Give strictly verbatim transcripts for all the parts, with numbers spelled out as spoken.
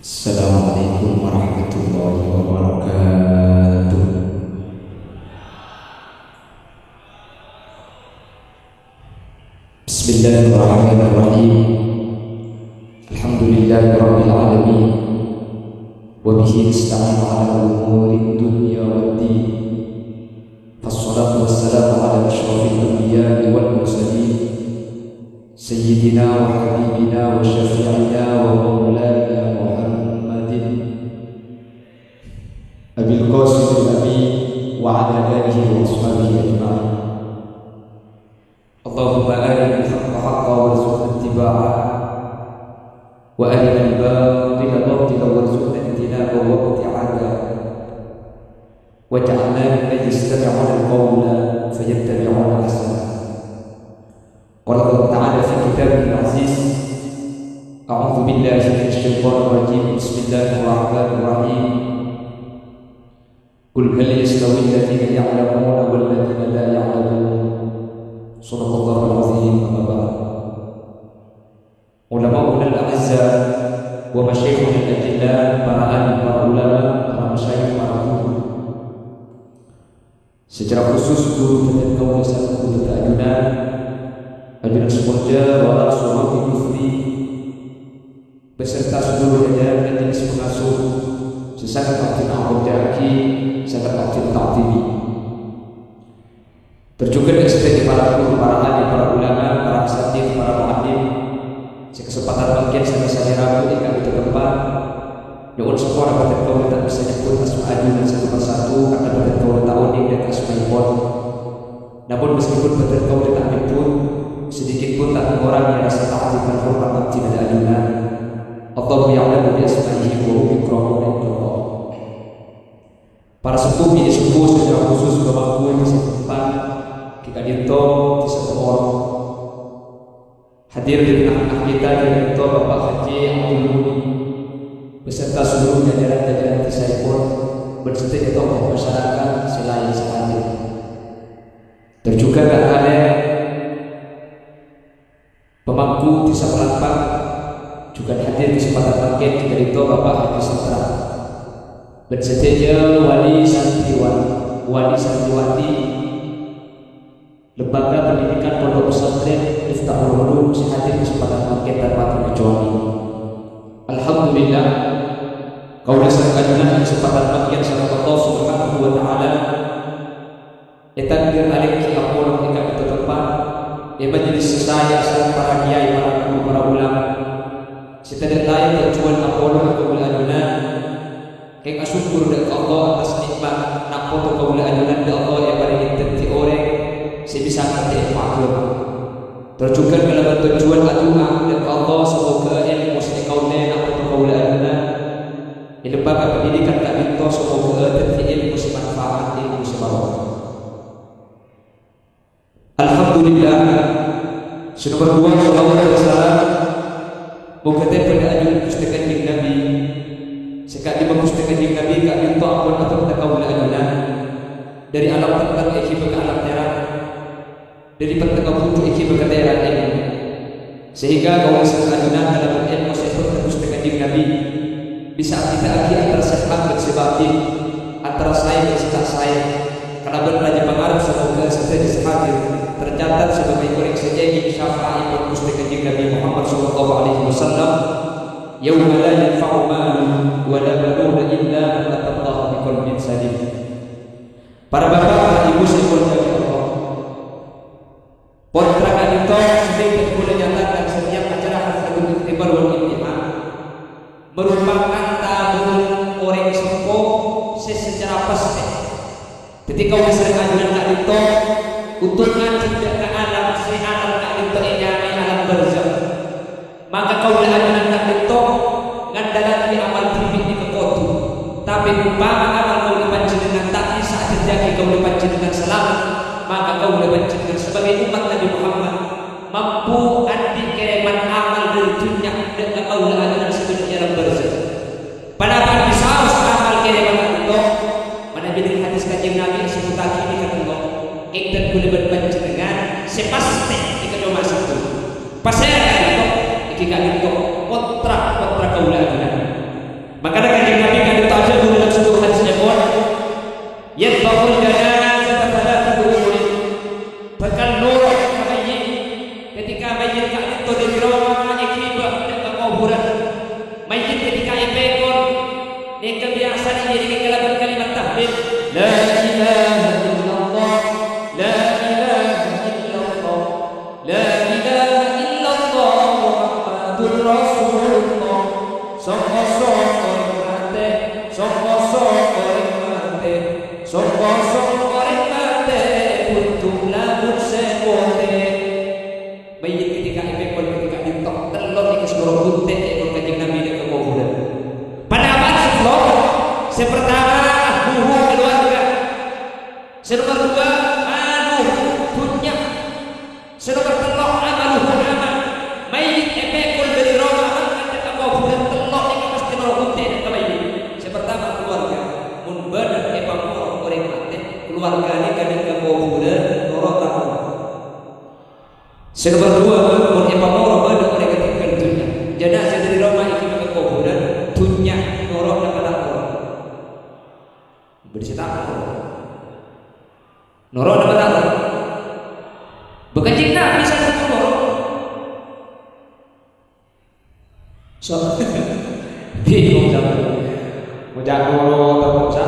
Assalamualaikum warahmatullahi wabarakatuh. Bismillahirrahmanirrahim. Alhamdulillahirabbil alamin. Wa bihi nasta'inu ala umurid dunya waddin. Wassalatu wassalamu ala asyrafil anbiya'i wal mursalin. Sayyidina wa habibina wa syafi'ina wa maulana Muhammadin Abil Qasim Nabi wa ala alihi wa ashabihi ajma'in. Allahumma arinal haqqa haqqa warzuqna ittiba'a, wa arinal batila batila warzuqna ijtinaba wa ibti'ada. Waj'alna mimman yastami'unal qawla fayattabi'una ahsanah. Qala Allah Ta'ala fi kitabihil aziz, a'udzu billahi minasy syaithanir rajim. Bismillahirrahmanirrahim. Qul hal yastawil ladzina ya'lamuna wal ladzina la ya'lamun. Shadaqallahul azim. Amma ba'd. Ulama'unal a'izza wa masyayikhunal ajilla, para alim, para ulama, para masyayikh, para guru. Secara khusus guru bhâdhân kaulâ sareng guru bhâdhân ajunan, ajunan sè molja Bapak Surati Ghufri, beserta seluruh jajaran majelis pengasuh, sè sanget abdhina amoja'aghi, sanget abdhina ta'dimi. Tor jhughân ka sadhâjâ para guru, para alim, para ulama, para asatidz, para muallim, sè kasempadhân mangkèn sami-sami rabu è ka'dinto tempat. Nyo'on sapora bhâdhân kaulâ ta' bisa nyebbhut asma ajunan satu per satu, karna bhâdhân kaulâ ta' onèng dhâ' asmaèpon. Namong, meskipun bhâdhân kaulâ ta' nyebbhut, sedikit pun ta' ngorangè rasa ta'zim bân hormat abdhina dhâ' ajunan. Allahu ya'lamu bi asma'ihim wa hum yukramun indallah. Para seppo bi' seppo, secara khusus Bapak Guru di Setempat, è ka'dinto di Setempat. Hadir di tengah-tengah kita, yaitu Bapak Haji Abdul Mu'min beserta seluruh jajaran-jajaran desa pon, beserta tokoh masyarakat sè laèn sè hadir. Tor jhughân ka kalè pemangku desa Pelatpak, jhughân hadir di kesempatan mangkèn, yaitu Bapak Haji Setra. Bân sadhâjâ wali santriwan, wali santriwati, Lembaga Pendidikan Pondok Pesantren Miftahul Ulum sè hadir kesempatan mangkèn tanpa terkecuali. Alhamdulillah, kaulâ sareng ajunan kesempatan mangkèn sareng Allah Subhanahu wa Ta'ala ètakdir alèngghi apolong è ka'dinto tempat, è majelis sè saè sareng para kiai, para guru, para ulama. Sè tadâ' laèn tojjhuwân apolong kaulâ ajunan, kèng asokkor dhâ' ka Allah attas nè'mat na' poto kaulâ ajunan dhâ' Allah èparèngè dhâddhi orèng sè bisa ngartè'è pagghâr. Tor jhughân kalabân tojjhuwân adu'a dhâ' ka Allah, samoghâ èlmo sè èkaollè na' poto kaulâ ajunan è lembaga pendidikan ka'dinto samoghâ dhâddhi èlmo sè manfaat, èlmo sè barokah. Alhamdulillah. Sè nomer duwâ', shalawat bân salam moghâ tèbâ dhâ' ajunan Ghustè Kanjeng Nabi. Sè ka'dimma Ghustè Kanjeng Nabi ka'dinto ampon abhâkta kaulâ ajunan. Dhâri alam tèttèng èghibâ ka alam tèrang. Dhâri pèttengnga bhudhu èghibâ ka tèrang èlmo. Sehingga kaulâ sareng ajunan kalabân èlmo sè èbhâkta Ghustè Kanjeng Nabi bisa abhidhâ'aghi antara sè hak bân sè batil, antara saè bân sè ta' saè. Kalabân rajâ pangarep samoghâ sadhâjâ sè hadir tercatat sabâgâi orèng sè èngèng syafa'aèpon Ghustè Kanjeng Nabi Muhammad sallallahu alaihi wasallam, "Yauma la yanfa'u malun wa la banuna illa man atallaha biqalbin salim." Para bapa', para ibu sè èmoljâ'aghi Allah. Pottra ka'dinto sè dhâddhi kaulâ nyatakan setiap acara Haflatul Ikhtifal wal Imtihan merupakan tabungan orèng seppo sè secara pastè. Dhâddhi kaulâ sareng ajunan ka'dinto untuk ngajhâk ka alam sè alam ka'dinto ènyamaè alam barzakh. Mangka kaulâ ajunan ka'dinto ngandhâlaghi amal dhibi' nèka kodhu. Tapè umpama amal kaulâ panjhennengngan ta' bisa adhâddhiyâghi kaulâ panjhennengngan salamet, maka kaulâ panjhennengngan sabâgâi ommat Nabbhi Muhammad mampu andi' kèrèman amal dhâri dhunnya dhâ' ka kaulâ ajunan sè bâdâ è alam barzakh. Ponapa bisaos amal kèrèman ka'dinto? Manabi dhâri hadis Kanjeng Nabi èsebbhuttaghi nèka tello', èngghâ kaulâ bân panjhennengngan sè pastè nèka coma sèttong. Pasèra ka'dinto? Èngghi ka'dinto pottra-pottra kaulâ ajunan. Èkabiyasana èngèngè kalabân kalimat tahlil, "La ilaha illallah, la ilaha illallah, la ilaha illallah Muhammadur Rasulullah." Songko-songko orèng matè, songko-songko orèng matè, songko-songko orèng matè, bhunten labun sè potè. Mayyit ketika èpèkol, ketika dintong, tello' nèka sè noro' bhuntè' èpèkol Kanjeng Nabi nèka ka kobhurân. Panapa'an sè tello'? Sè pertama, buhu keluarga. Sè nomer duwâ', malu, dhunnya. Sè nomer tello', amaluhu amal. Mayyit èpèkol dhâri roma mangkat ka kobhurân, tello' nèka pastè noro' bhuntè' ka mayyit. Sè pertama, keluarga. Mon bâdâ èpamoro' orèng matè, keluarga nèka nèka kobhurân, noro' ta' noro'? Sè nomer duwâ', mon èpamoro' bâdâ orèng ètèngghâl dhunnya, jenazah dhâri roma èghibâ ka kobhurân, dhunnya noro' napa ta' noro'? Bâdâ sè ta' noro'. Noro' napa ta' noro'? Bâ Kanjeng Nabi sè noro'. So, bingung sampèyan. Ngoca' noro' ta' ngoca'.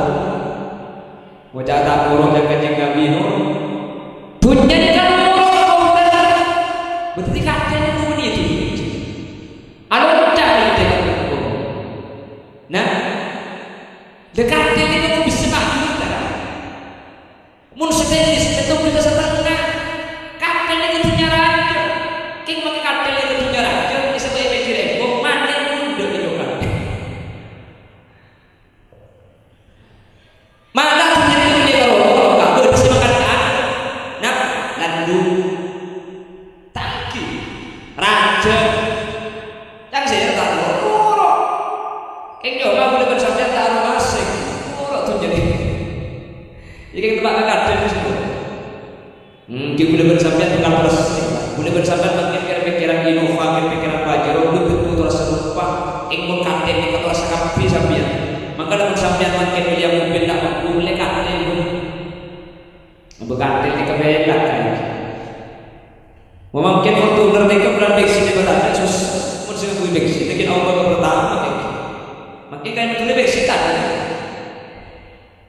Ngoca' ta' noro' jhâ' Kanjeng Nabi noro'. Dhunnya nèka noro', Pak Ustaz. Berarti kadhâng noro' nèka. Alonca' nèka. Nah, lha kadhâng nèka bisa Pak Ustaz. Mon stainless, ètobâ satengnga. Kadhâng nèka dhunnya rajâ. Kèng makè kadhâng nèka dhunnya rajâ, èsabâ' èpèkkèrè, "Kok malè mondhâ' nèka kadhâng?" Mala dhunnya nèka dhunnya karo, karo kabâr sè makan-makan. Napa? Landu'. Tanggi. Rajâ. Ca'na sè ta' noro'. Kèng jhâ' kaulâ bân sampèyan ta' noro' asèng. Noro' dhunnya nèka. Iki tempat kadhâng sih. Hmm, ghi' kaulâ bân sampèyan bhâkal terros. Kaulâ bân sampèyan mangkèn kèr-, pèkkèran Innova, kèr-, pèkkèran Pajero, lu tentu terros sarupa. Kèng mon kadhâng nèka terros sakabbhi sampèyan. Mangkana mon sampèyan mangkèn mèlèya mobil ta' mampu, mèlè kadhâng, Bu. Ngabâ kadhâng nèka pèlak, kan. Mon mangkèn Fortuner nèka bârâmpa bensin nèka ta' sus-, mon sè ngabâ bensin, mungkin Allah pertama, kan. Mangkèn kan dulu bensin ta'.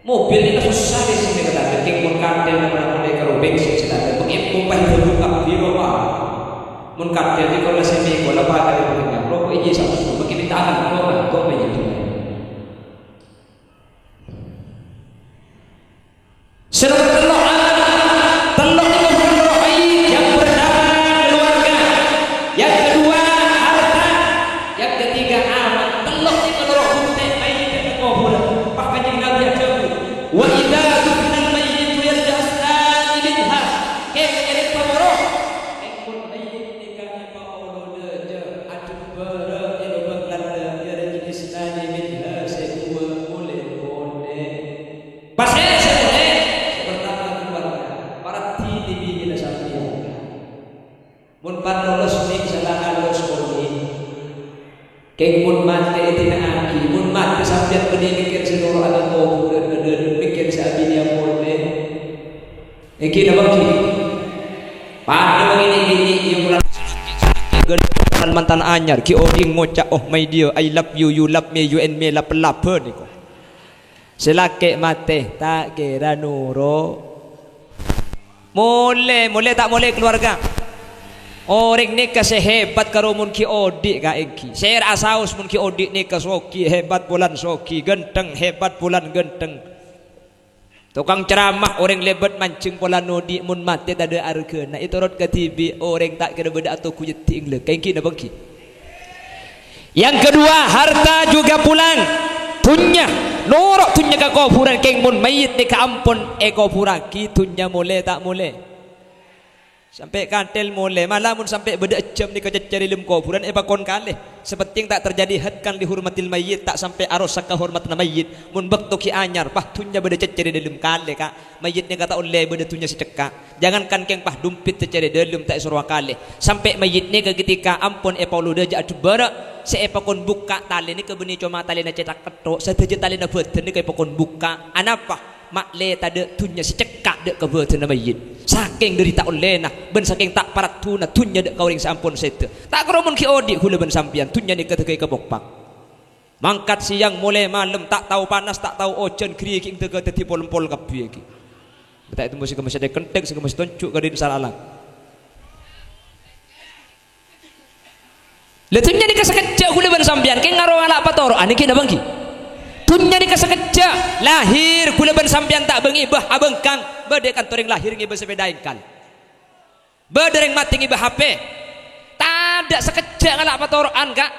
Mobil nèka sossa dhi sè nèka tadâ', kèng mon kadhâng nèka pon karo bensin sè tadâ', pengèpong pèr bhâbhung kabbhi rowa. Mon kadhâng nèka la sè mèkola pakadhi pakènga, roko' iyâ satu, mungkin minta akan, kok, kok, kok, gitu. Sè nomer tello', anak. Tello' nèka bukan roh, yang pertama keluarga, yang kedua harta, yang ketiga amal. Tello' nèka noro' bhuntè' mayyit ka kobhurân. Pas Kanjeng Nabi adhâbu, "Wa idza dufina al-mayyitu yalja asnani minha." Kèng èrèng pamoro. Kèng mon mayyit nèka èpaolo dâjâ, adhep bârâ' è lobâng landa, yalja asnani minha, sè duwâ' molè ponè. Pas sè molè, sè pertama keluarga, para dini binèna sampèyan. Mon pas lolos nèng sala alos polè. Kèng mon matè èdina'aghi, mon matè sampèyan bânnè mèkkèr sè noro' ka kobhurân, bânnè mèkkèr sè abinèya polè. Èngghi napa èngghi? Padâ bângènè ghi' iyâ polana gân-, polana mantan anyar, ghi' odi' ngoca', "Oh my dear, I love you, you love me, you and me love-love," nèko. Sè lakè' matè, ta' kèra noro'. Molè, molè ta' molè, keluarga? Orèng nèka sè hebat karo mon ghi' odi' kaèngghi. Sèra asaos mon ghi' odi' nèka soghi, hebat polana soghi, ghântheng, hebat polana ghântheng. Tokang ceramah, orèng lèbât manjheng polana odi', mon matè tadâ' arghâna. Ètorot kadhibi', orèng ta' kèra bâdâ atoghu èddi'eng lè. Kaèngghi napa èngghi? Yang kedua, harta juga pulang. Dhunnya. Noro' dhunnya ka kobhurân, kèng mon mayyit nèka ampon èkobhurraghi, dhunnya molè ta' molè? Sampè' kanthèl molè, mala mon sampè' bâdâ ejjhâm nèka cèccè' è dâlem kobhurân èpakon kalè. Sè pentèng ta' terjadi hatkan li hurmatil mayyit, ta' sampè' arosak kahormadhânna mayyit. Mon bâkto ghi' anyar, pas dhunnya bâdâ cèccè' è dâlem kalè, Ka'. Mayyit nèka ta' ollè bâdâ dhunnya sè cekka'. Jangankan kèng pas dompet sè cèccè' è dâlem ta' èsoro akalè. Sampè' mayyit nèka ketika ampon èpaolo dâjâ adhep bârâ', sè èpakon bukka' talè nèka bânnè coma talèna cèthak ketthok, sadhâjâ talèna bâdân nèka èpakon bukka'. Anapa? Ma'lè tadâ' dhunnya sè cekka' dâ' ka bâdânna mayyit. Sakèng dâri ta' ollèna, bân sakèng ta' paraddhuna dhunnya dâ' ka orèng sè ampon sèdhâ. Ta' karo mon ghi' odi' ghulâ bân sampèyan, dhunnya nèka dâgghâ èkapokpak. Mangkat sèyang, molè malem, ta' tao panas, ta' tao ojhân, ghâriyâ ghi' èndaghâ dhâddhi pol-empol kabbhi ghi. Ta' ètemmo sè kemma sè kentèk, sè kemma sè tonjhu' ka dhin' sala-ala. La, dhunnya nèka sakejjhâ' ghulâ bân sampèyan, kèng ngaro ngala' patoro'an ghi napa ènggi? Dhunnya nèka sakejjhâ', lahir ghulâ bân sampèyan ta' bângèbâ, abângkang, bâdâ è kanto rèng lahir ngèbâ sapèda èngkal. Bâdâ rèng matè ngèbâ H P. Tadâ' sakejjhâ' ngala' patoro'an, Ka'.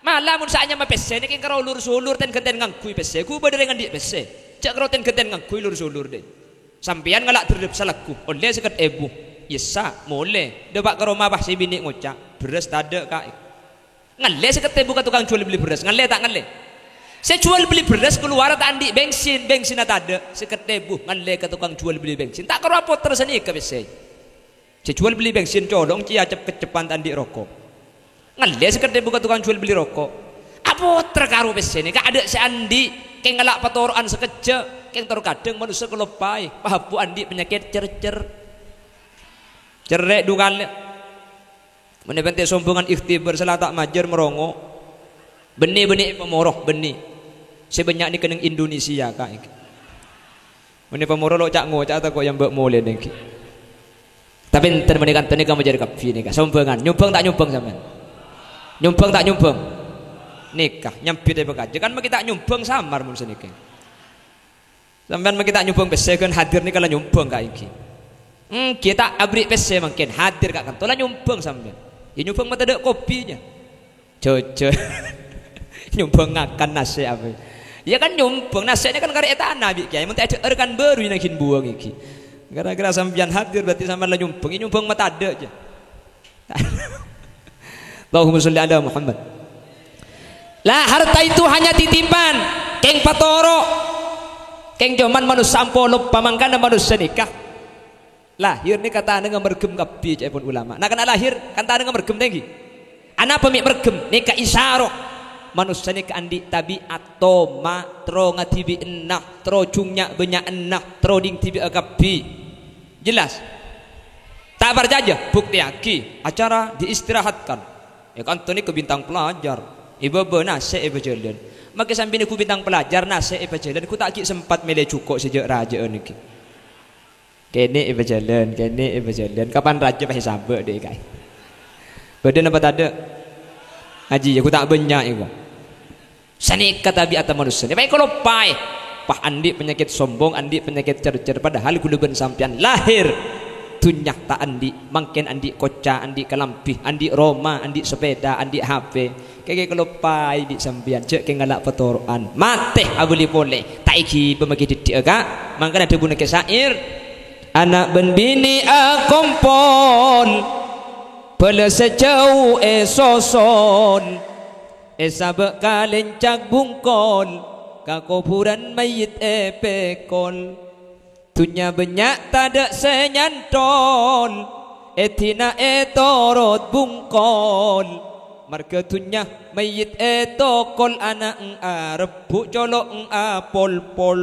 Mala mon sè anyama pèssè nèka karo lur-sulur ten-ghânten ngangghuy pèssè. Ghu bâdâ rèng andi' pèssè. Jhâ' karo ten-ghânten ngangghuy lur-sulur, dhi. Sampèyan ngala' derrep salagghu, ollè sèket èbu. Essa, molè. Dâpa' ka roma, pas sè binè' ngoca', "Bherrâs tadâ', Ka'." Ngallè sèket èbu ka tokang juwâl bellî bherrâs. Ngallè ta' ngallè? Sè juwâl bellî bherrâs kalowar ta' andi' bensin, bensinna tadâ'. Sèket èbu, ngallè ka tokang juwâl bellî bensin. Ta' karo apoter sanèka pèssè. Sè juwâl bellî bensin colong cè' acep-keccepan ta' andi' roko'. Ngallè sèket èbu ka tokang juwâl bellî roko'. Apoter karo pèssè nèka adâ' sè andi', kèng ngala' patoro'an sakejjhâ', kèng tor kadhâng manossa kaloppaè, pahabbhu andi' panyakèt cercer. Cerrè' dhu kalè. Mennè pèntè sombhângan ikhtibar sala ta' majâr marongo. Bânnè, bânnè pamoro, bânnè. Sè bânnya' nèka neng Indonesia, Ka', ènggi. Mennè pamoro lo' ca'-ngoca' tako' ya mbâ' molè nènggi. Tapè enten mennè kanto nèka majâr kabbhi nèka. Sombhângan. Nyombhâng ta' nyombhâng sampèyan? Nyombhâng ta' nyombhâng? Nèka, nyambit èpakajâ. Kan makè ta' nyombhâng samar mon sanèka. Sampèyan makè ta' nyombhâng pèssè, ghân hadir nèka la nyombhâng, Ka', ènggi. Ènggi ta' aberri' pèssè mangkèn, hadir ka' kanto la nyombhâng sampèyan. Ya nyombhâng matadâ' kopi, ya. Jhâjhâ. Nyombhâng ngakan nasè' apa? Ya kan nyombhâng nasè' nèka kan karè' è tana bi' kèyaè, mon ta' èdhâ'âr kan bâru naghin buwâng ènggi. Gara-gara sampèyan hadir berarti sampèyan la nyombhâng, ya nyombhâng matadâ', ya. Allahumma sholli ala Muhammad. La, harta itu hanya titipan, kèng patoro'. Kèng coma manossa ampo loppa, mangkana manossa nèka. Lahir nèka tanangnga mergem kabbhi, ca'èpon ulama. Na'-kana' lahir kan tanangnga mergem ta' ènggi? Anapa mè' mergem? Nèka isaro. Manossa nèka andi' tabi'at toma', terro ngadhibi' enna', terro jhung nya'-bânnya'anna, terro dhing dhibi'â kabbhi. Jelas? Ta' parcajâ? Buktèyaghi. Acara diistirahatkan. È kanto nèka bintang pelajar. È bâbâ nasè' èpajhâlân. Makè sampèyan ghu bintang pelajar nasè' èpajhâlân, ghu ta' ghi' sempat mèlè jhuko' sè jâ'-rajâ'ân ènggi. Kènè' èpajhâlân, kènè' èpajhâlân. Kapan rajâ pas èsabâ' dhi' kaè. Bâdâ napa tadâ'? Ajiyâ, ghu ta' bânnya' èko. Sanèka tabi'atta manossa. Nèka èkaloppaè. Pas andi' panyakèt sombong, andi' panyakèt cercer. Padahal ghulâ bân sampèyan lahir dhunnya ta' andi', mangkèn andi' koca, andi' kalambhi, andi' roma, andi' sapèda, andi' H P. Kèkè kaloppaè bi' sampèyan, jhâ' kèng ngala' patoro'an. Matè abâli polè, ta' èghibâ maghi dhiddhi'â, Ka'. Mangkana dhâbuna kè syair, "Ana' bân binè' akompol, bâlâ sajâu èsosol, èsabâ' ka lèncak bungkol, ka kobhurân mayyit èpèkol." Dhunnya bânnya' tadâ' sè nyantol, èdina ètorot bungkol. Marghâ dhunnya mayyit ètokol, ana' arebbhu' colo' apolpol.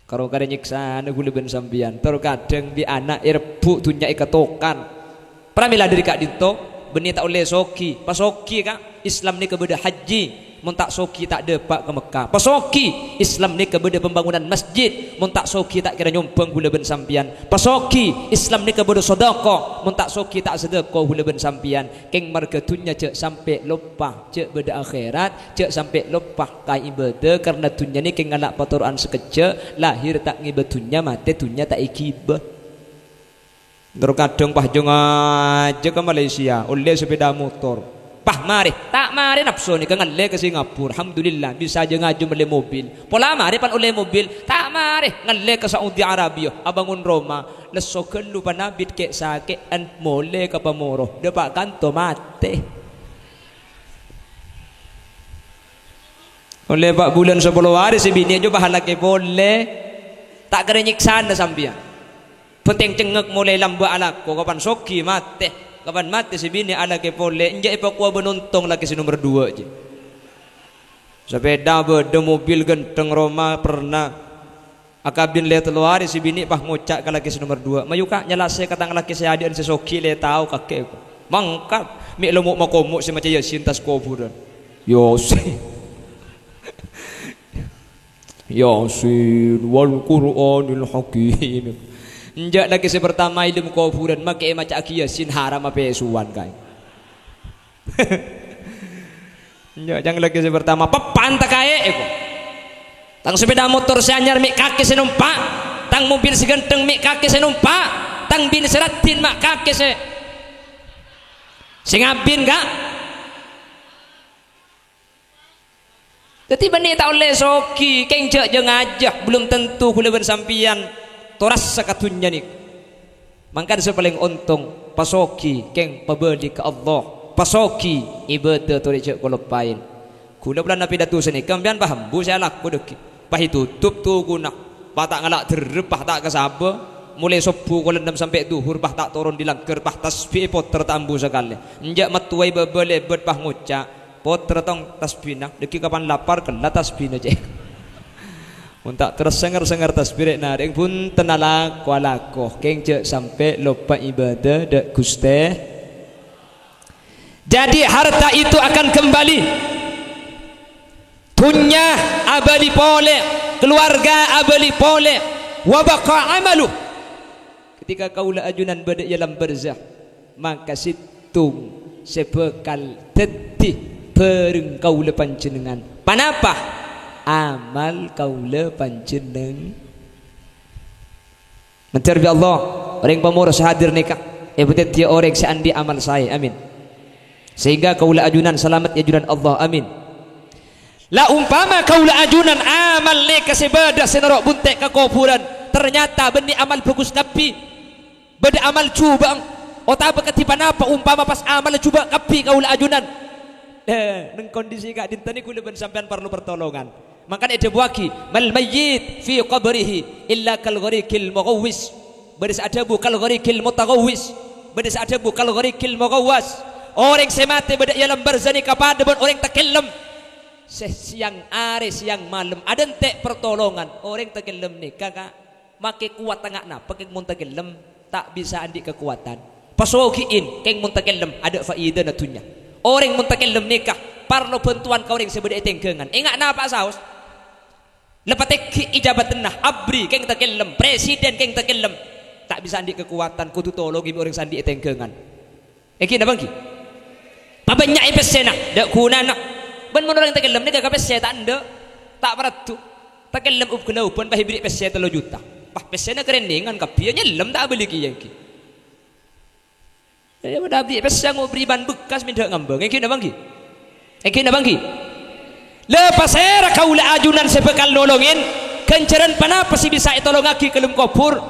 Karo karè nyèksana ghulâ bân sampèyan, tor kadhâng bi' ana' èrebbhu' dhunnya èkatokan. Pramèla dhâri ka'dinto, bânnè ta' ollè soghi. Pasoghi, Ka'. Islam nèka bâdâ hajji. Mon ta' soghi, ta' dâpa' ka Mekkah. Pasoghi. Islam nèka bâdâ pembangunan masjid. Mon ta' soghi, ta' kèra nyombhâng ghulâ bân sampèyan. Pasoghi. Islam nèka bâdâ sodako. Mon ta' soghi, ta' sodako ghulâ bân sampèyan. Kèng marghâ dhunnya jhâ' sampè' loppa. Jhâ' bâdâ akhèrat. Jhâ' sampè' loppa ka ibâdâ. Karna dhunnya nèka ngala' patoro'an sakejjhâ'. Lahir ta' ngèbâ dhunnya, matè dhunnya ta' èghibâ. Terro kadhâng pas jâ-ngajâ ka Malaysia, ollè sapèda motor. Pas marè, ta' marè napso nèka ngallè ka Singapura. Alhamdulillah, bisa jâ-ngajâ mellè mobil. Pola marè pan ollè mobil, ta' marè ngallè ka Saudi Arabia, abângon roma. Lesso ghâllu panabit kè'-sakè'an molè ka pamoro, dâpa' kanto matè. Ollè pa' bulân sapolo arè sè binè' jhubâ alakè polè. Ta' kèra nyèksana sampèyan. Bhâtèng cengngek molaè lambâ' alako, kapan soghi matè. Kapan matè sè binè' alakè polè, enjâ' èpakowa bân ontong lakè sè nomer duwâ' jiyâ. Sapèda bâdâ, mobil ghântheng, roma perna. Akabin lè tello arè sè binè' pas ngoca' ka lakè sè nomer duwâ', "Mayu, Ka', nyalasè ka tang lakè sè adâ'ân sè soghi lè tao kakè ko." Mangkat, mè' lommo' makommo' sè maca Yasin tas kobhurân. Yasin. Yasin wal Qur'anil Hakim. Enjâ' lakè sè pertama è dâlem kobhurân, makè èmaca'aghi Yasin, haram apèsowan kaè. Enjâ', jhâng lakè sè pertama, peppa'an ta' kaè, èko. Tang sepeda motor sè anyar mè' kakè sè nompa', tang mobil sè ghântheng mè' kakè sè nompa', tang binè sè raddhin ma' kakè sè, sè ngabin, Ka'. Dhâddhi bânnè ta' ollè soghi, kèng jhâ' jâ-ngajâ, belum tentu kaulâ bân sampèyan torassa ka dhunnya nèko. Mangkana sè palèng ontong, pasoghi, kèng pabâli ka Allah, pasoghi, ibâdâ torè jhâ' kaloppaèn. Kaulâ polana pidato sanèka, sampèyan paham, bu sè alako dhâggi'. Pas ètotop tokona, pas ta' ngala' dherrep, pas ta' kasabâ, molaè sobbhu kol ennem sampè' dhuhur, pas ta' toron dâri langghâr, pas tasbih èpoter ta' ambu sakalè. Enjâ' mattowa è bâbâ lèbât, pas ngoca', "Pottra tong tasbina, dhâggi' kapan lapar, ghellâ' tasbina, cè'." Mon ta' terros sènger-sènger tasbih rè'-narè', bhunten alako-alako, kèng jhâ' sampè' loppa ibâdâ dâ' Ghustè. Jadi, harta itu akan kembali. Dhunnya abâli polè, keluarga abâli polè, wa baqa amaluh. Ketika kaulâ ajunan bâdâ è alam barzakh, maka sèttong sè bhâkal dhâddhi bhâreng kaulâ panjhennengngan. Ponapa? Amal kaulâ panjhenneng-, Mandhâr bi' Allah, orèng pamoro sè hadir nèka, èpadhâddhiyâ orèng sè andi' amal saè. Amin. Sehingga kaulâ ajunan salamet è ajunan Allah. Amin. La umpama kaulâ ajunan amal nèka sè bâdâ sè noro' bunte' ka kobhurân, ternyata bânnè amal bhâghus kabbhi, bâdâ amal jhubâ'eng, otabâ kadhi ponapa umpama pas amal jhubâ' kabbhi kaulâ ajunan? Eh, neng kondisi ka'dinto nèko kaulâ bân sampèyan parlo pertolongan. Mangkana èdhâbuwaghi, "Mal mayyit fi qabrihi illa kal ghariqil mughawwis." Bâdâ sè adhâbu, "Kal ghariqil mutaghawwis." Bâdâ sè adhâbu, "Kal ghariqil mughawwas." Orèng sè matè bâdâ è alam barzakh nèka padâ bân orèng takellem. Sè sèyang arè, sèyang malem, adânte' pertolongan. Orèng takellem nèka, Ka', makè kowat tanga'na, pakè mon takellem, ta' bisa andi' kakowadhân. Pasoghi'in, kèng mon takellem, adâ' faidana dhunnya. Orèng mon takellem nèka, parlo bhântowan ka orèng sè bâdâ è tèngghângan. Enga' napa'a saos? La patèngghi è jabatanna, abri kèng takellem, presiden kèng takellem. Ta' bisa andi' kakowadhân, kodhu tolongè bi' orèng sè andi' è tèngghângan. Èngghi napa èngghi? Pabânnya'è pèssèna, dâ' ghunana. Bân mon orèng takellem nèka ka pèssè ta' endâ', ta' paraddhu. Takellem ub-ghâlâubân pas èberri' pèssè tello juta. Wah, pèssèna karennèngan kabbhi, ya nyellem ta' abâli kèya èngghi. Ya, padâ abdhi pèssè ngobrè bân bekkas mèndhâ ngambâng. Èngghi napa èngghi? Èngghi napa èngghi? La pasèra kaulâ ajunan sè bhâkal nolongè? Ghânjhârân ponapa sè bisa ètolongaghi ka dâlem kobhur?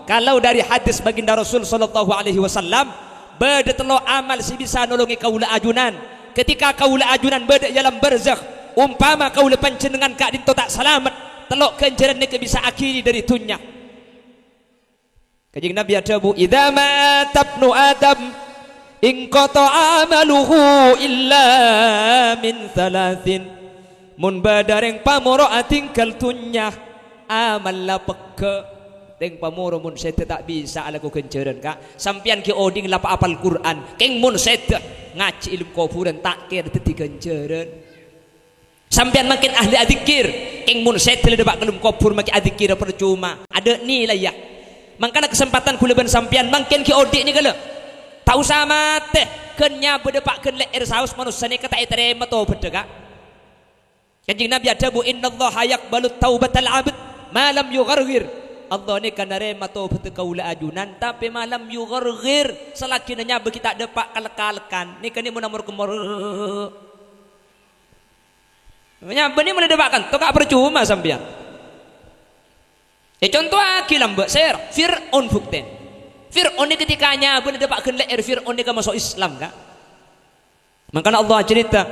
Kalau dari hadis baginda Rasul sallallahu alaihi wasallam, bâdâ tello' amal sè bisa nolongè kaulâ ajunan. Ketika kaulâ ajunan bâdâ è alam barzakh, ompama kaulâ panjhennengngan ka'dinto ta' salamet, tello' ghânjhârân nèka bisa aghiri dâri dhunnya. Kanjeng Nabi adhâbu, "Idza mata ibnu Adam, inqata'a amaluhu illa min tsalatsin." Mon bâdâ rèng pamoro adhinggal dhunnya, amalla pegghâ'. Rèng pamoro mon sèdhâ ta' bisa alako ghânjhârân, Ka'. Sampèyan ghi' odhing la pa-apal Qur'an, kèng mon sèdhâ ngajhi è dâlem kobhurân ta' kèra dhâddhi ghânjhârân. Sampèyan mangkèn ahli adzikir, kèng mon sèdhâ la dâpa' ka dâlem kobhur makè adzikirra parcoma, adâ' nilaiya. Mangkana kasempadhân kaulâ bân sampèyan mangkèn ghi' odhi' nèka la. Ta' osa matè, ghân nyabâ dâpa' ghân lè'èr saos manossa nèka ta' ètarèma tobhâddhâ, Ka'. Kanjeng Nabi adhâbu, "Innallaha yaqbalu taubatal abd ma lam yugharghir." Allah nèka narèma tobhâddhâ kaulâ ajunan, tapè ma lam yugharghir, salagina nyabâ ghi' ta' dâpa' ka lek-kalekan. Nèka nè mon amor-kemmor. Nyabâ nè molaè dâpa' kanto, Ka', parcoma sampèyan. Ècontowaghi lambâ' sèra, Fir'aun bhuktèna. Fir'aun nè ketika nyabâna dâpa' ghân lè'èr, Fir'aun nèka maso' Islam, Ka'. Mangkana Allah acarèta,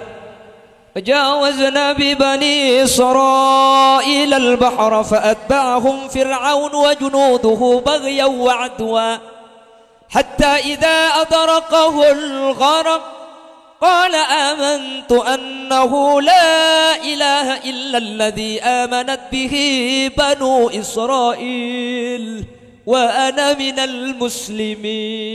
"Wa jawazna bi bani Israila al-bahra fa atba'ahum Fir'aunu wa junuduhu baghyan wa 'adwa." حتى إذا أدركه الغرق قال آمنت أنه لا إله إلا الذي آمنت به بنو إسرائيل وأنا من المسلمين.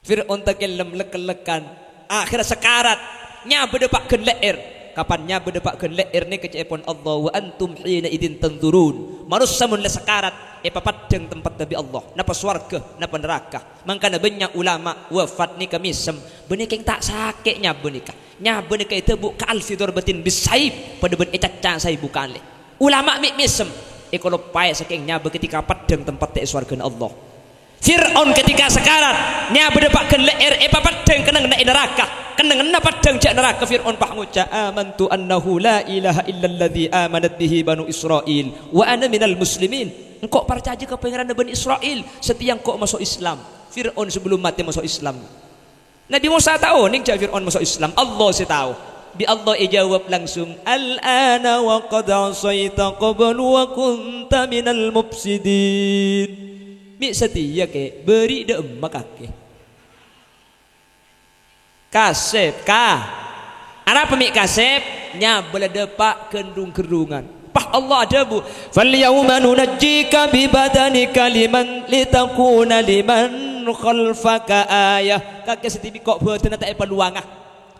Fir'aun takellem lek-kellekan. Akhèrra sakarat, nyabâdhâ pagghân lè'èr. Kapan nyabâdhâ pagghân lè'èr nèka ca'èpon Allah, "Wa antum hina idzin tanzurun." Manossa mon la sakarat, èpapaddhâng tempatta bi' Allah. Napa sowarghâ, napa naraka. Mangkana bânnya' ulama wafat nèka mèsem, bânnè kèng ta' sakè' nyabâ nèka. Nyabâ nèka èdhâbu ka alfi dorbatin bis saif, padâ bân ècacca saèbu kalè. Ulama mè' mèsem, èkaloppaè sakèng nyabâ ketika paddhâng tempatta è sowarghâna Allah. Fir'aun ketika sakarat, nyabâdhâ pagghân lè'èr èpapaddhâng kennengnganna è naraka. Kennengnganna paddhâng jâ' naraka, Fir'aun pas ngoca', "Amantu annahu la ilaha illalladzi amanat bihi Banu Israil, wa ana minal muslimin." Engko' parcajâ ka Pangèranna Bani Israil, satèya engko' maso' Islam. Fir'aun sabellun matè maso' Islam. Nabi Musa ta' onèng jâ' Fir'aun maso' Islam, Allah sè tao. Bi' Allah èjâwâb langsung, "Al-ana wa qad asaita qablu wa kunta minal mufsidin." Mè' satèya, Kè, bâri' dâ'emma kakè. Kasèp, ka. Arapa mè' kasèp? Nyabâ la dâpa' ghân rung-gherrungan. Pas Allah adhâbu, "Fal yauma nunajjika bi badanika liman litakuna liman khalfaka ayah." Kakè sè dhibi' ko' bhâdhânna ta' èpalowanga.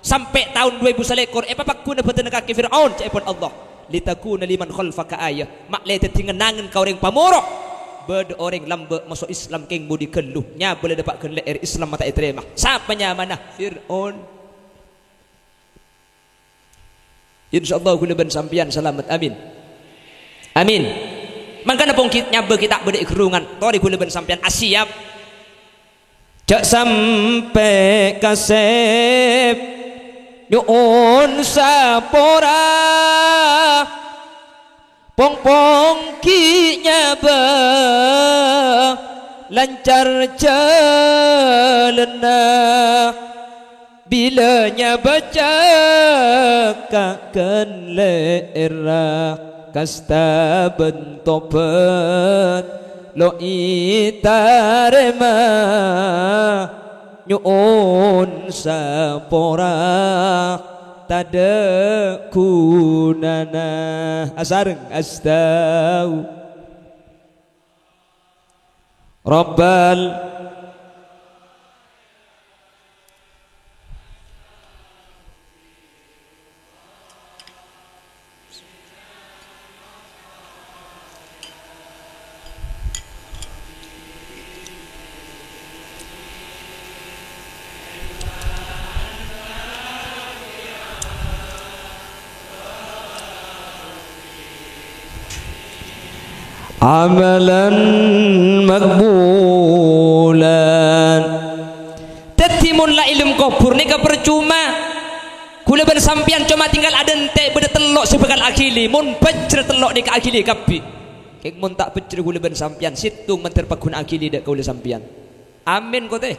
Sampè' taon duwâ èbu salèkor èpapagghuna bhâdhânna kakè Fir'aun, ca'èpon Allah. "Litakuna liman khalfaka ayah." Ma'lè dhâddhi ngennangèn ka orèng pamoro'. Bâdâ orèng lambâ' maso' Islam kèng budi ghâllu. Nyabâ la dâpa' ghân lè'èr Islam ma' ta' ètarèma. Sapa nyamana? Fir'aun. Insyaallah ghulâ bân sampèyan salamet. Amin. Amin. Mangkana pong ghi' nyabâ ghi' ta' bâdâ è ghârrungan. Torè ghulâ bân sampèyan asiyap. Jâ' sampè' kasèp nyo'on sapora. Pong-pong ghi' nyabâ lancar jhâlânna. Bilâ nyabâ caka'an lè'èrra, kasta bân tobat lo' ètarèma. Nyo'on sapora tadâ' ghunana. Asareng astau. Rabbal amalan maqbulan. Dhâddhi, mon la è alam kobhur nèka parcoma. Ghulâ bân sampèyan coma tinggal adhânte' bâdâ tello' sè bhâkal aghili. Mon bhâjhrâ tello' nèka aghili kabbhi. Kèng mon ta' bhâjhrâ ghulâ bân sampèyan, sèttong mandhâr paggun aghili dâ' kaulâ sampèyan. Amin, kote.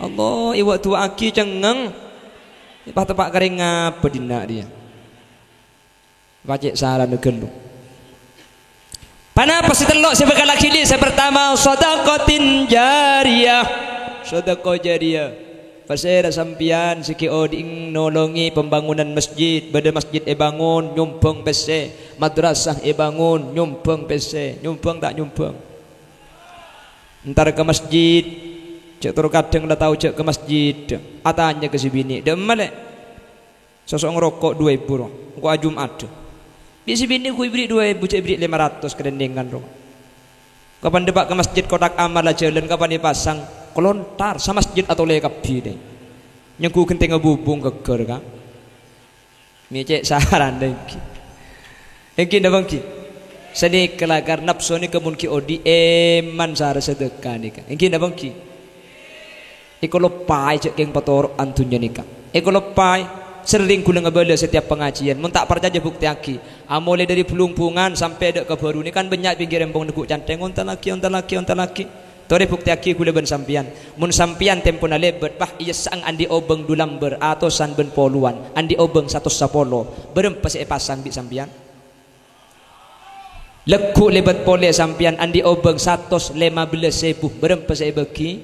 Allah, èwa' duwâ'aghi cengngeng. Pas teppa' karè ngapa dinna' rèya? Pacè' sarana ghâllu. Ponapa sè tello' sè bhâkal aghili? Sè partama, shadaqatin jariyah. Sadhâka jariyah. Pasèra sampèyan sè ghi' odi'na nolongè pembangunan masjid? Bâdâ masjid èbângon, nyombhâng pèssè. Madrasah èbângon, nyombhâng pèssè. Nyombhâng ta' nyombhâng? Entar ka masjid. Jhâ' tor kadhâng la tao jhâ' ka masjid. Atanya ka sè binè', "Dâ'emma, Lè'?" "Soso' ngaroko' duwâ èbu, ro. Engko' ajum'adhâ." Bi' sè binè' ghu èberri' duwâ èbu, jhâ' èberri' lèma ratos karènnèngan, ro. Kapan dâpa' ka masjid kotak amal ajhâlân, kapan èpasang, kalontar, samasjid atolè kabbhi, dâi. Nyengghu ghentèngnga bubung ghâgghâr, Ka'. Mè' cè' sarana èngghi. Èngghi napa èngghi? Sanèka lakar napso nèka mon ghi' odi' èman sara sadhâka nèka. Èngghi napa èngghi? Èkaloppaè jhâ' kèng patoro'an dhunnya nèka. Èkaloppaè. Serrèng ghulâ ngabâlâ setiap pangajiân. Mon ta' parcajâ, buktèyaghi. Amolè dâri Bâlungbungan sampè' dâ' ka Bâru nèka kan bânnya' pèngghir empong neggu' canthèng. Onta laghi, onta laghi, onta laghi. Torè buktèyaghi ghulâ bân sampèyan. Mon sampèyan tempona lèbât, pas, èyessa'ang andi' obâng du lambâr, atosan bân polowan, andi' obâng satos sapolo. Bârâmpa sè èpasang bi' sampèyan? Lagghu' lèbât polè sampèyan, andi' obâng satos lèma bellâs èbu. Bârâmpa sè èbâghi?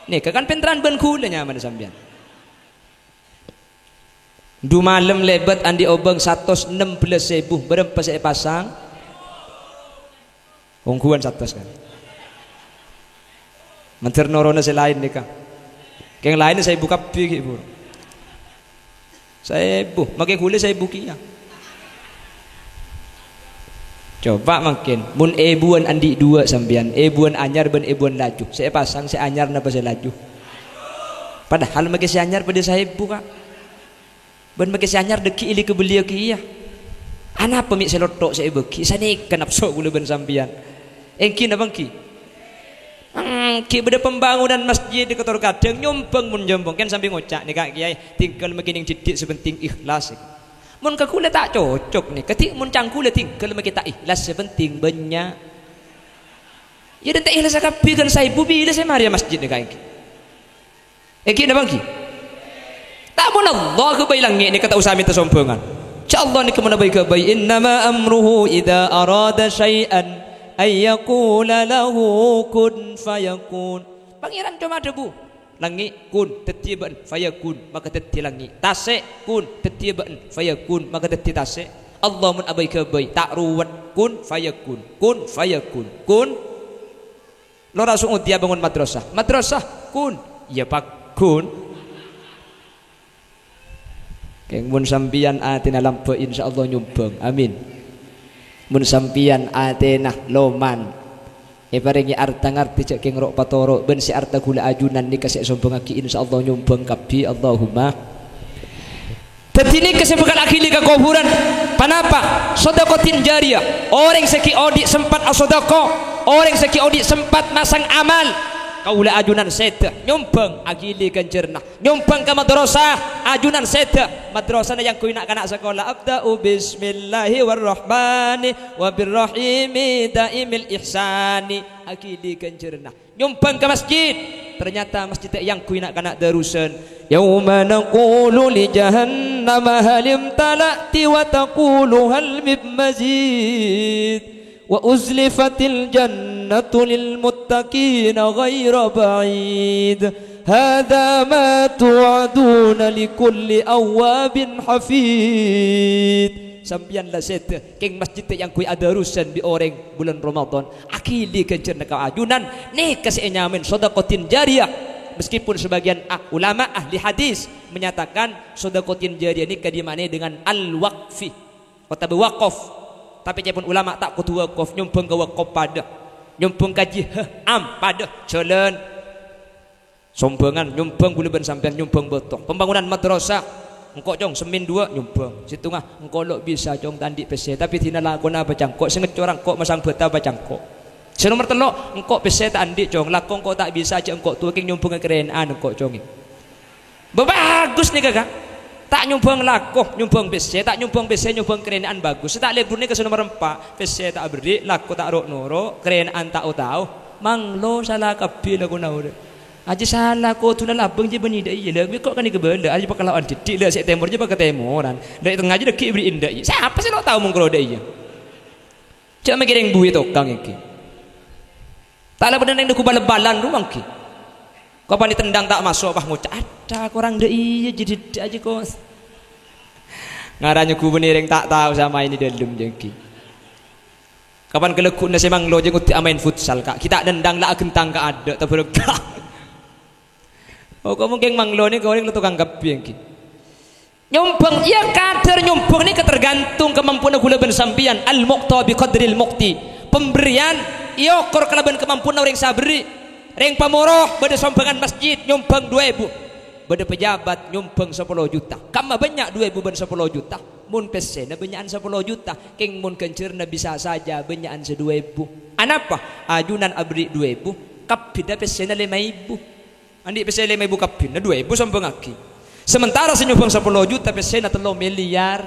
Nèka kan pènterran bân ghulâ nyamana sampèyan. Du malem lèbât andi' obâng satos nem bellâs èbu. Bârâmpa sè èpasang? Ongghuwân satos, kan? Mandhâr norona sè laèn nèka. Kèng laènna saèbu kabbhi ghi' buru. Saèbu, makè ghulâ saèbu kèya. Coba mangkèn, mon èbuwân andi' duwâ' sampèyan, èbuwân anyar bân èbuwân laju, sè èpasang sè anyar napa sè laju? Padahal makè sè anyar padâ saèbu, Ka'. Bân makè sè anyar dhâggi' ili kabelliyâ kèya. Anapa mè' sè lotto' sè èbâghi? Sanèka napso ghulâ bân sampèyan. Èngghi napa èngghi? Èngghi bâdâ pembangunan masjid è Kotor Kadhâng, nyombhâng mon nyombhâng. Kan sampè' ngoca' nèka, Kèyaè, tinggal makè neng dhiddhi' sè penting ikhlas. Mon ka ghulâ ta' cocok nèka, dhâddhi mon ca'na ghulâ tinggal makè ta' ikhlas, sè penting bânnya'. Yâ, dhâddhi ta' ikhlas kabbhi kan saèbu bilâ sè marè masjid nèka èngghi. Èngghi napa èngghi? Ta' mon Allah ghâbây langngè' nèka ta' osa mènta sombhângan. Insya Allah nèka mon abâi ghâbây, "Innama amruhu idza arada syai'an an yaqula lahu kun fayakun." Pangèran coma adhâbu, "Langngè', kun, dhâddhiyâ bâ'na, fayakun, maka dhâddhi langngè'. Tasè', kun, dhâddhiyâ bâ'na, fayakun, maka dhâddhi tasè'." Allah mon abâi ghâbây, ta' ruwet, kun fayakun, kun fayakun, kun. Lora Saudi abângon madrasah. Madrasah, kun. Iyâ, Pak, kun. Kèng mon sampèyan atèna lambâ', insya Allah nyombhâng. Amin. Mon sampèyan atèna loman, èparèngè arta ngartè jhâ' kèng ro'-patoro', bân sè arta ghulâ ajunan nèka sè èsombhângaghi, insya Allah nyombhâng kabbhi. Allahumma. Dhâddhi nèka sè bhâkal aghili ka kobhurân. Ponapa? Shadaqatin jariyah. Orèng sè ghi' odi' sempat asodaqoh, orèng sè ghi' odi' sempat masang amal. Kaulâ ajunan sèdhâ nyombhâng aghili ghânjhârânna. Nyombhâng ka madrasah, ajunan sèdhâ. Madrasahna èyangghuy na'-kana' sakola. Abda'u bismillahi warrahmani wabirrahimi daimil ihsani. Aghili ghânjhârânna. Nyombhâng ka masjid. Ternyata masjidda èyangghuy na'-kana' darusan. "Yauma naqulu li jahannama hal imtala'ti wa taqulu hal min mazid. Wa uzlifatil jannatu lil muttaqina ghaira ba'id. Hadza ma tu'aduna li kulli awwabin hafid." Sampèyan la sèdhâ, kèng masjidda èyangghuy adarusan bi' orèng bulân Ramadan. Aghili ghânjhârânna ka ajunan, nèka sè ènyamaè shadaqatin jariyah. Meskipun sebagian ah-, ulama ahli hadis menyatakan shadaqatin jariyah nèka dima'nai dengan al-waqfi otabâ waqaf. Tapè ca'èpon ulama ta' kodhu waqaf, nyombhâng ka waqaf padâ. Nyombhâng ka jihah am padâ, jhâlân. Sombhângan, nyombhâng ghulâ bân sampèyan, nyombhâng bâto. Pembangunan madrasah, engko', Cong, semmèn duwâ', nyombhâng. Sèttonga, engko' lo' bisa, Cong, ta' andi' pèssè, tapè dina lakona apa cangko', sè ngècora engko' masang bâta apa cangko'. Sè nomer tello', engko' pèssè ta' andi', Cong, lako engko' ta' bisa, jhâ' engko' towa kèng nyombhângnga karèna'an engko', Cong. Bâ-, bagus nèka, Ka'. Ta' nyombhâng lako, nyombhâng pèssè, ta' nyombhâng pèssè, nyombhâng karèna'an bagus. Sè ta' lebur nèka sè nomer empa', pèssè ta' aberri', lako ta' ro'-noro', karèna'an ta' o-tao. Manglo sala kabbhi lakona orèng. Ajâ sala kodhuna labâng jiyâ bânnè dâ' iyâ, la, mè' ko' kanèka bâlâ, ajâ pakalaowan dhiddhi', la, sè tèmor jiyâ pakatèmoran, la, sè tengnga jiyâ dhâggi' bâri'in dâ' iyâ. Sapa sè lo' tao mongkoro dâ' iyâ? Jhâ' mèkkèrè buwi tokang èngghi. Ta' la bâdâ neng neggu bal-balan rowa èngghi. Kapan ètendang ta' maso', pas ngoca', "Adâ, korang dâ' iyâ, jâ' dhiddhi' ajâ, kos." Ngara nyeggu bânnè rèng ta' tao samaèn è dâlem jiyâ èngghi. Kapan kalagghuna sè manglo jiyâ ngoddi amaèn futsal, Ka'. Ghi' ta' nendang la aghentang ka adâ', tabârâkka. Oh, kok mungkin manglo nèka orèng lo tokang kabbhi, èngghi. Nyombhâng, iyâ, kadar nyombhâng nèka tergantung kamampuanna ghulâ bân sampèyan. Al-mu'ta bi qadril mu'ti. Pemberian èokor kalabân kamampuanna orèng sè aberri'. Rèng pamoro bâdâ sombhângan masjid, nyombhâng duwâ èbu. Bâdâ pejabat nyombhâng sapolo juta. Kamma bânnya' duwâ èbu bân sapolo juta? Mon pèssèna bânnya'an sapolo juta, kèng mon ghânjhârânna bisa saja bânnya'an sè duwâ èbu. Anapa? Ajunan aberri' duwâ èbu, kabbhina pèssèna lèma èbu. Andi' pèssè lèma èbu kabbhina, duwâ èbu sombhângaghi. Sementara sè nyombhâng sapolo juta pèssèna tello miliar.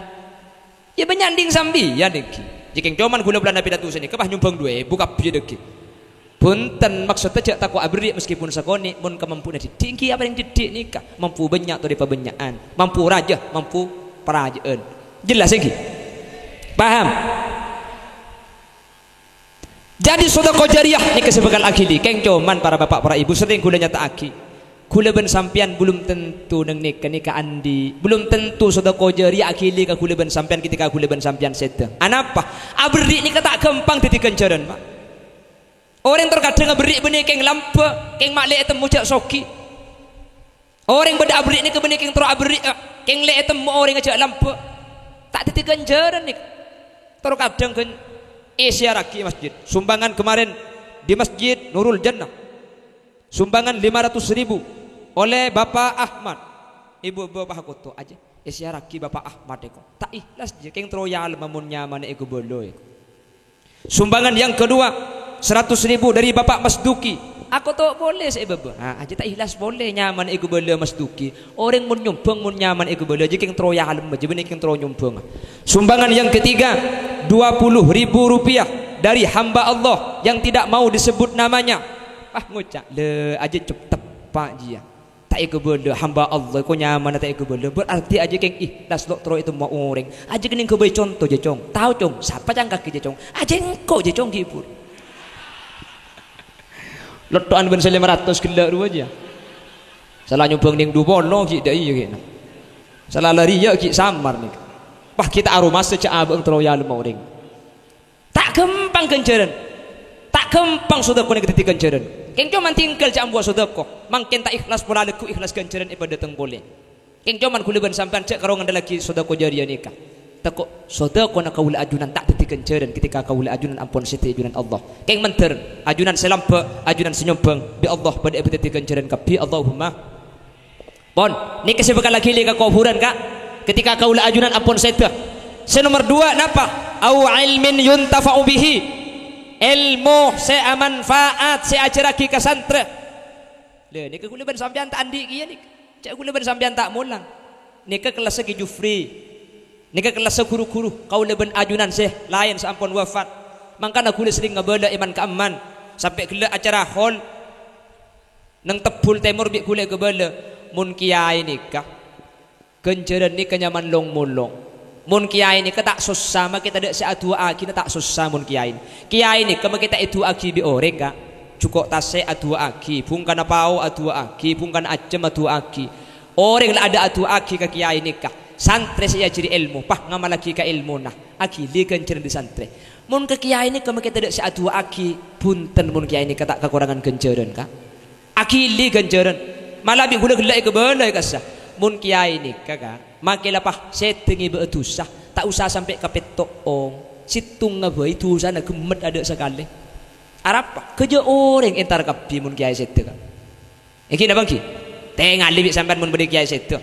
Iyâ, bânnya' andi' sampèyan èngghi. Jhâ' kèng coma ghulâ polana pidato sanèka pas nyombhâng duwâ èbu kabbhi dhâggi'. Bhunten, maksodda jhâ' tako' aberri' meskipun sakonè', mon kamampuanna dhiddhi' èngghi aparèng dhiddhi' nèka. Mampu bânnya' torè pabânnya'an, mampu rajâ, mampu parajâ'ân. Jelas èngghi? Paham? Jadi, sodaqoh jariyah nèka sè bhâkal aghili. Kèng coma para bapa', para ibu, sering ghulâ nyata'aghi. Ghulâ bân sampèyan belum tentu neng nèka, nèka andi'. Belum tentu sodaqoh jariyah aghili ka ghulâ bân sampèyan ketika ghulâ bân sampèyan sèdhâ. Anapa? Aberri' nèka ta' ghâmpang dhâddhi ghânjhârân, Pak. Orèng terkadang aberri' bânnè kèng lambâ', kèng ma'lè ètemmo jhâ' soghi. Orèng bâdâ aberri' nèka bânnè kèng terro aberri', eh, kèng lè ètemmo orèng ajâ' lambâ'. Ta' dhâddhi ghânjhârân nèka. Terro kadhâng ghân èsèyarraghi masjid. Sumbangan kemarin di Masjid Nurul Jannah. Sumbangan lima ratus ribu oleh Bapak Ahmad. Ibu-ibu, Pak Koto aja. Èsèyarraghi Bapak Ahmad èko. Ta' ikhlas jâ, kèng terro èyalem mon nyamana èghâbâlâ èko. Sumbangan yang kedua, seratus ribu dari Bapak Mas Duki. Akoto polè sè è bâbâ. Ha, aja ta' ikhlas polè nyamana èghâbâlâ Mas Duki. Orèng mon nyombhâng mon nyamana èghâbâlâ, jâ kèng terro èyalem, jâ bânnè kèng terro nyombhâng. Sumbangan yang ketiga, dua puluh ribu rupiah dari hamba Allah yang tidak mau disebut namanya. Wah, ngoca', "Lè, aja cep teppa' jiyâ." Ta' èghâbâlâ, hamba Allah, ko nyamana ta' èghâbâlâ. Berarti aja kèng ikhlas lo' terro ètemmo orèng. Aja kèng ghâbây conto jâ, Cong. Tao, Cong? Sapa cangkaghi jâ, Cong? Aja engko' jâ, Cong, ghibur. Lotto'an bân sè lèma ratos ghellâ' rowa jâ. Sala nyombhâng nèng du polo ghi' dâ' iyâ ghi'na. Sala lariya ghi' samar nèka. Wah, ghi' ta' aromasa jâ abâ'na terro èyalem orèng. Ta' ghâmpang ghânjhârân. Ta' ghâmpang sodâko nèka dhâddhi ghânjhârân. Kèng coma tinggal jâ' ambuwâ sodâko. Mangkèn ta' ikhlas pola lagghu' ikhlas ghânjhârân èpadâteng polè. Kèng coma ghulâ bân sampèyan jâ' karo ngandellaghi sodâko jâriyah nèka. Tako' sodâkona kaulâ ajunan ta' dhâddhi ghânjhârân ketika kaulâ ajunan ampon sèdhâ è junanna Allah. Kèng mandhâr, ajunan sè lambâ', ajunan sè nyombhâng, bi' Allah padâ èpadâddhi ghânjhârân kabbhi. Allahumma. Pon, nèka sè bhâkal aghili ka kobhurân, Ka'. Ketika kaulâ ajunan ampon sèdhâ. Sè nomer duwâ' napa? "Au ilmin yuntafa'u bihi." Èlmo sè amanfaat, sè èajhârraghi ka santrè. Lha, nèka ghulâ bân sampèyan ta' andi' kèya nèka. Jâ' ghulâ bân sampèyan ta' molang. Nèka kellassa Kè Jufri. Nèka kellassa ru-ghuru. Kaulâ bân ajunan sè laèn sè ampon wafat. Mangkana ghulâ serrèng ngabâlâ è man-ka'emman. Sampè' ghellâ' acara hol. Neng Tebbul Tèmor bi' ghulâ èkabâlâ, mon kèyaè nèka, ghânjhârân nèka nyaman long-molong. Mon kèyaè nèka ta' sossa, makè tadâ' sè adu'aaghina ta' sossa mon kèyaè. Kèyaè nèka makè ta' èdu'aaghi bi' orèng, Ka'. Jhuko' tasè' adu'aaghi, bhungkana pao adu'aaghi, bhungkana ajâm adu'aaghi. Orèng la adâ' adu'aaghi ka kèyaè nèka. Santrè sè èajhâri èlmo, pas ngamallaghi ka èlmona, aghili ghânjhârân dâri santrè. Mon ka kèyaè nèka makè tadâ' sè adu'aaghi, bhunten mon kèyaè nèka ta' kakorangan ghânjhârân, Ka'. Aghili ghânjhârân. Mala bi' ghulâ ghellâ' èkabâlâ è kassa. Mon kèyaè nèka, Ka', makè la pas sèdhâ ngèbâ'â dhusa, ta' osa sampè' ka pètto' ong. Sèttongnga bhâi dhusana ghemmet adâ' sakalè. Arapa? Ghâjâ orèng èntar kabbhi mon kèyaè sèdhâ, Ka'. Èngghi napa èngghi? Tengalè bi' sampèyan mon bâdâ kèyaè sèdhâ.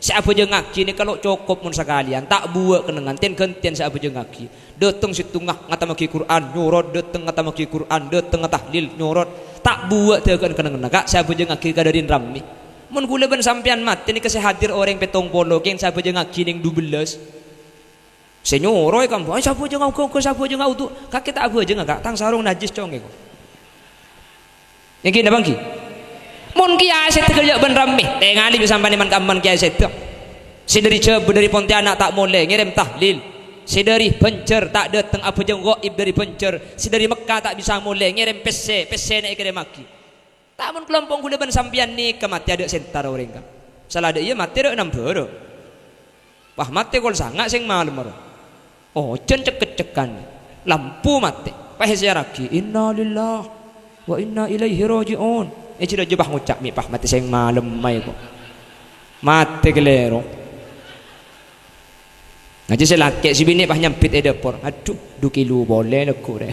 Sè abhâjângngaghi nèka lo' cokop mon sakalèyan, ta' buwâ' kennengngan, ten-ghântèyan sè abhâjângngaghi. Dâteng sèttongnga ngatammaghi Qur'an, nyorot, dâteng ngatammaghi Qur'an, dâteng tahlil, nyorot. Ta' buwâ' dâgâ'ân kennengnganna, Ka', sè abhâjângngaghi ka dâri ramè. Mon ghulâ bân sampèyan matè nèka sè hadir orèng pèttong polo, kèng sè abhâjângngaghi nèng dubellâs. Sè nyoro è kampong, "Ayo, sapa jâ' ngauga-uga, sapa jâ' ngaudu." Kakè ta' abhâjângnga, Ka', tang sarong najis, cong, èko. Èngghi napa èngghi? Mon kèyaè sèdhâ ghâjâ' bân rammè, tengalè bi' sampèyan è man-ka'emman kèyaè sèdhâ. Sè dâri Jhâbâ, dâri Pontianak ta' molè, ngèrèm tahlil. Sè dâri Bânjhâr ta' dâteng abhâjâng ghaib dâri Bânjhâr. Sè dâri Mekka ta' bisa molè, ngèrèm pèssè, pèssèna èkèrèmmaghi. Ta' mon kalompo' ghulâ bân sampèyan nèka matè adâ' sè entar orèng, Ka'. Sala dâ' iyâ matè rè' nambârâ. Pas matè kol sanga' sèng malem, ro. Ojhân cek-keccekan. Lampu matè. Pas èsèyarraghi, "Inna lillahi wa inna ilaihi raji'un." È, jârèya pas ngoca', "Mè' pas matè sèng malem, maè, ko'." Matè kalèro. Ngajhi sè lakè', sè binè' pas nyambit è dâpor. "Adhu, du kilo polè lagghu' rè."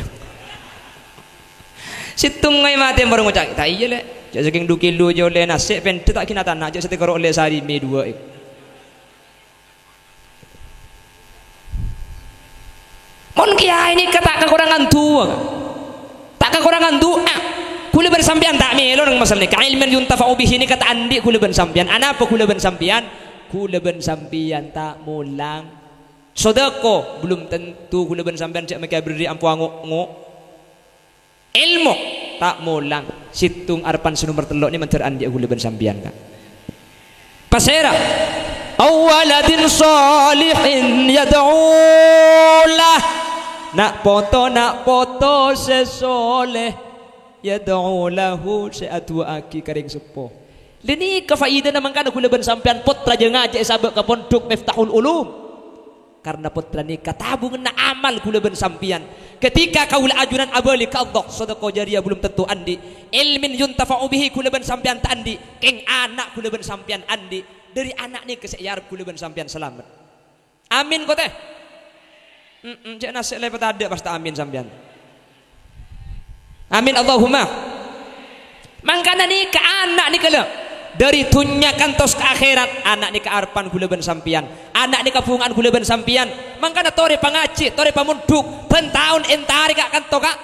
Sèttong ngaè matè bâreng ngoca', "Ta' iyâ, Lè'. Jâ' sakèng du kilo jâ' ollè nasè' pèndhâ ta' kèna tana', jâ' satèya karo ollè sarè mè duwâ', è." Mon kèyaè nèka ta' kakorangan du'a, Ka'. Ta' kakorangan du'a. Ghulâ bân sampèyan ta' mèlo neng masalah nèka. Ilmin yuntafa'u bihi nèka ta' andi' ghulâ bân sampèyan. Anapa ghulâ bân sampèyan? Ghulâ bân sampèyan ta' molang. Sodâko, belum tentu ghulâ bân sampèyan jâ' makè aberri' ampo ango'-ngo'. Èlmo, ta' molang. Sèttong arebbhân sè nomer tello' nè mandhâr andi'â ghulâ bân sampèyan, Ka'. Pasèra? "Aw waladin shalihin yad'u lah." Na' poto, na' poto sè sholèh. "Yad'u lahu," sè adu'aaghi ka rèng seppo. Lè nèka faèdana mangkana ghulâ bân sampèyan pottra jâ' ngajhâ' èsabâ' ka Pondhuk Miftahul Ulum. Karna pottra nèka tabunganna amal ghulâ bân sampèyan. Ketika kaulâ ajunan abâli ka Allah, sadhâka jariyah belum tentu andi'. Ilmin yuntafa'u bihi ghulâ bân sampèyan ta' andi'. Kèng ana' ghulâ bân sampèyan andi'. Dâri ana' nèka sè èarep ghulâ bân sampèyan salamet. Amin, kote. Mm-mm, cè' nasè' lèpèt adâ' pas ta' amin sampèyan. Amin, Allahumma. Mangkana nèka ana' nèka la. Dâri dhunnya kantos ka akhèrat, ana' nèka arebbhân ghulâ bân sampèyan. Ana' nèka bhunga'an ghulâ bân sampèyan. Mangkana torè pangajhi, torè pamondhuk, bân taon èntarè ka' kanto, Ka'.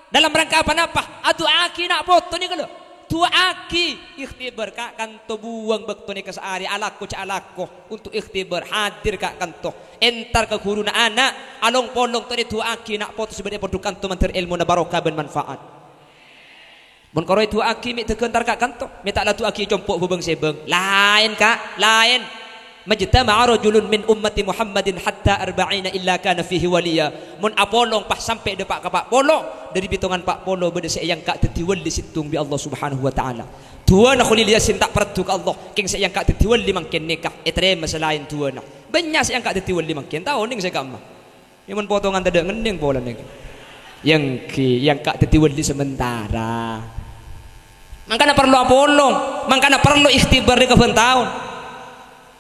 Dalam rangka apa napa? Adu'aaghi na' poto nèka la. Du'aaghi, ikhtibar ka' kanto buwâng bâkto nèka saarè alako jhâ' alako. Untuk ikhtibar, hadir ka' kanto. Èntar ka ghuruna ana', along-polong torè du'aaghi na' poto sè bâdâ è pondhuk kanto mandhâr èlmona barokah bân manfaat. Mon karo èdu'aaghi mè' dâgâ èntar ka' kanto, mè' ta' la du'aaghi compo' bhâbâng-sèbâng. Laèn, Ka', laèn. Majtama'a rajulun min ummati Muhammadin hatta arba'ina illa kana fihi waliya. Mon apolong pas sampè' dâpa' ka pa' polo, dâri bitongan pa' polo bâdâ sè èangka' dâddhi wali sèttong bi' Allah Subhanahu wa Ta'ala. Du'âna Khalil Yasin ta' parlo ka Allah, kèng sè èangka' dâddhi wali mangkèn nèka, ètarèma sè laèn du'âna. Bânnya' sè èangka' dâddhi wali mangkèn, ta' onèng sè ka'emma. Yâ, mon potongan tadâ' ngennèng polana nèka. Yâ èngghi, èangka' dâddhi wali sementara. Mangkana parlo apolong, mangkana parlo ikhtibar nèka bân taon.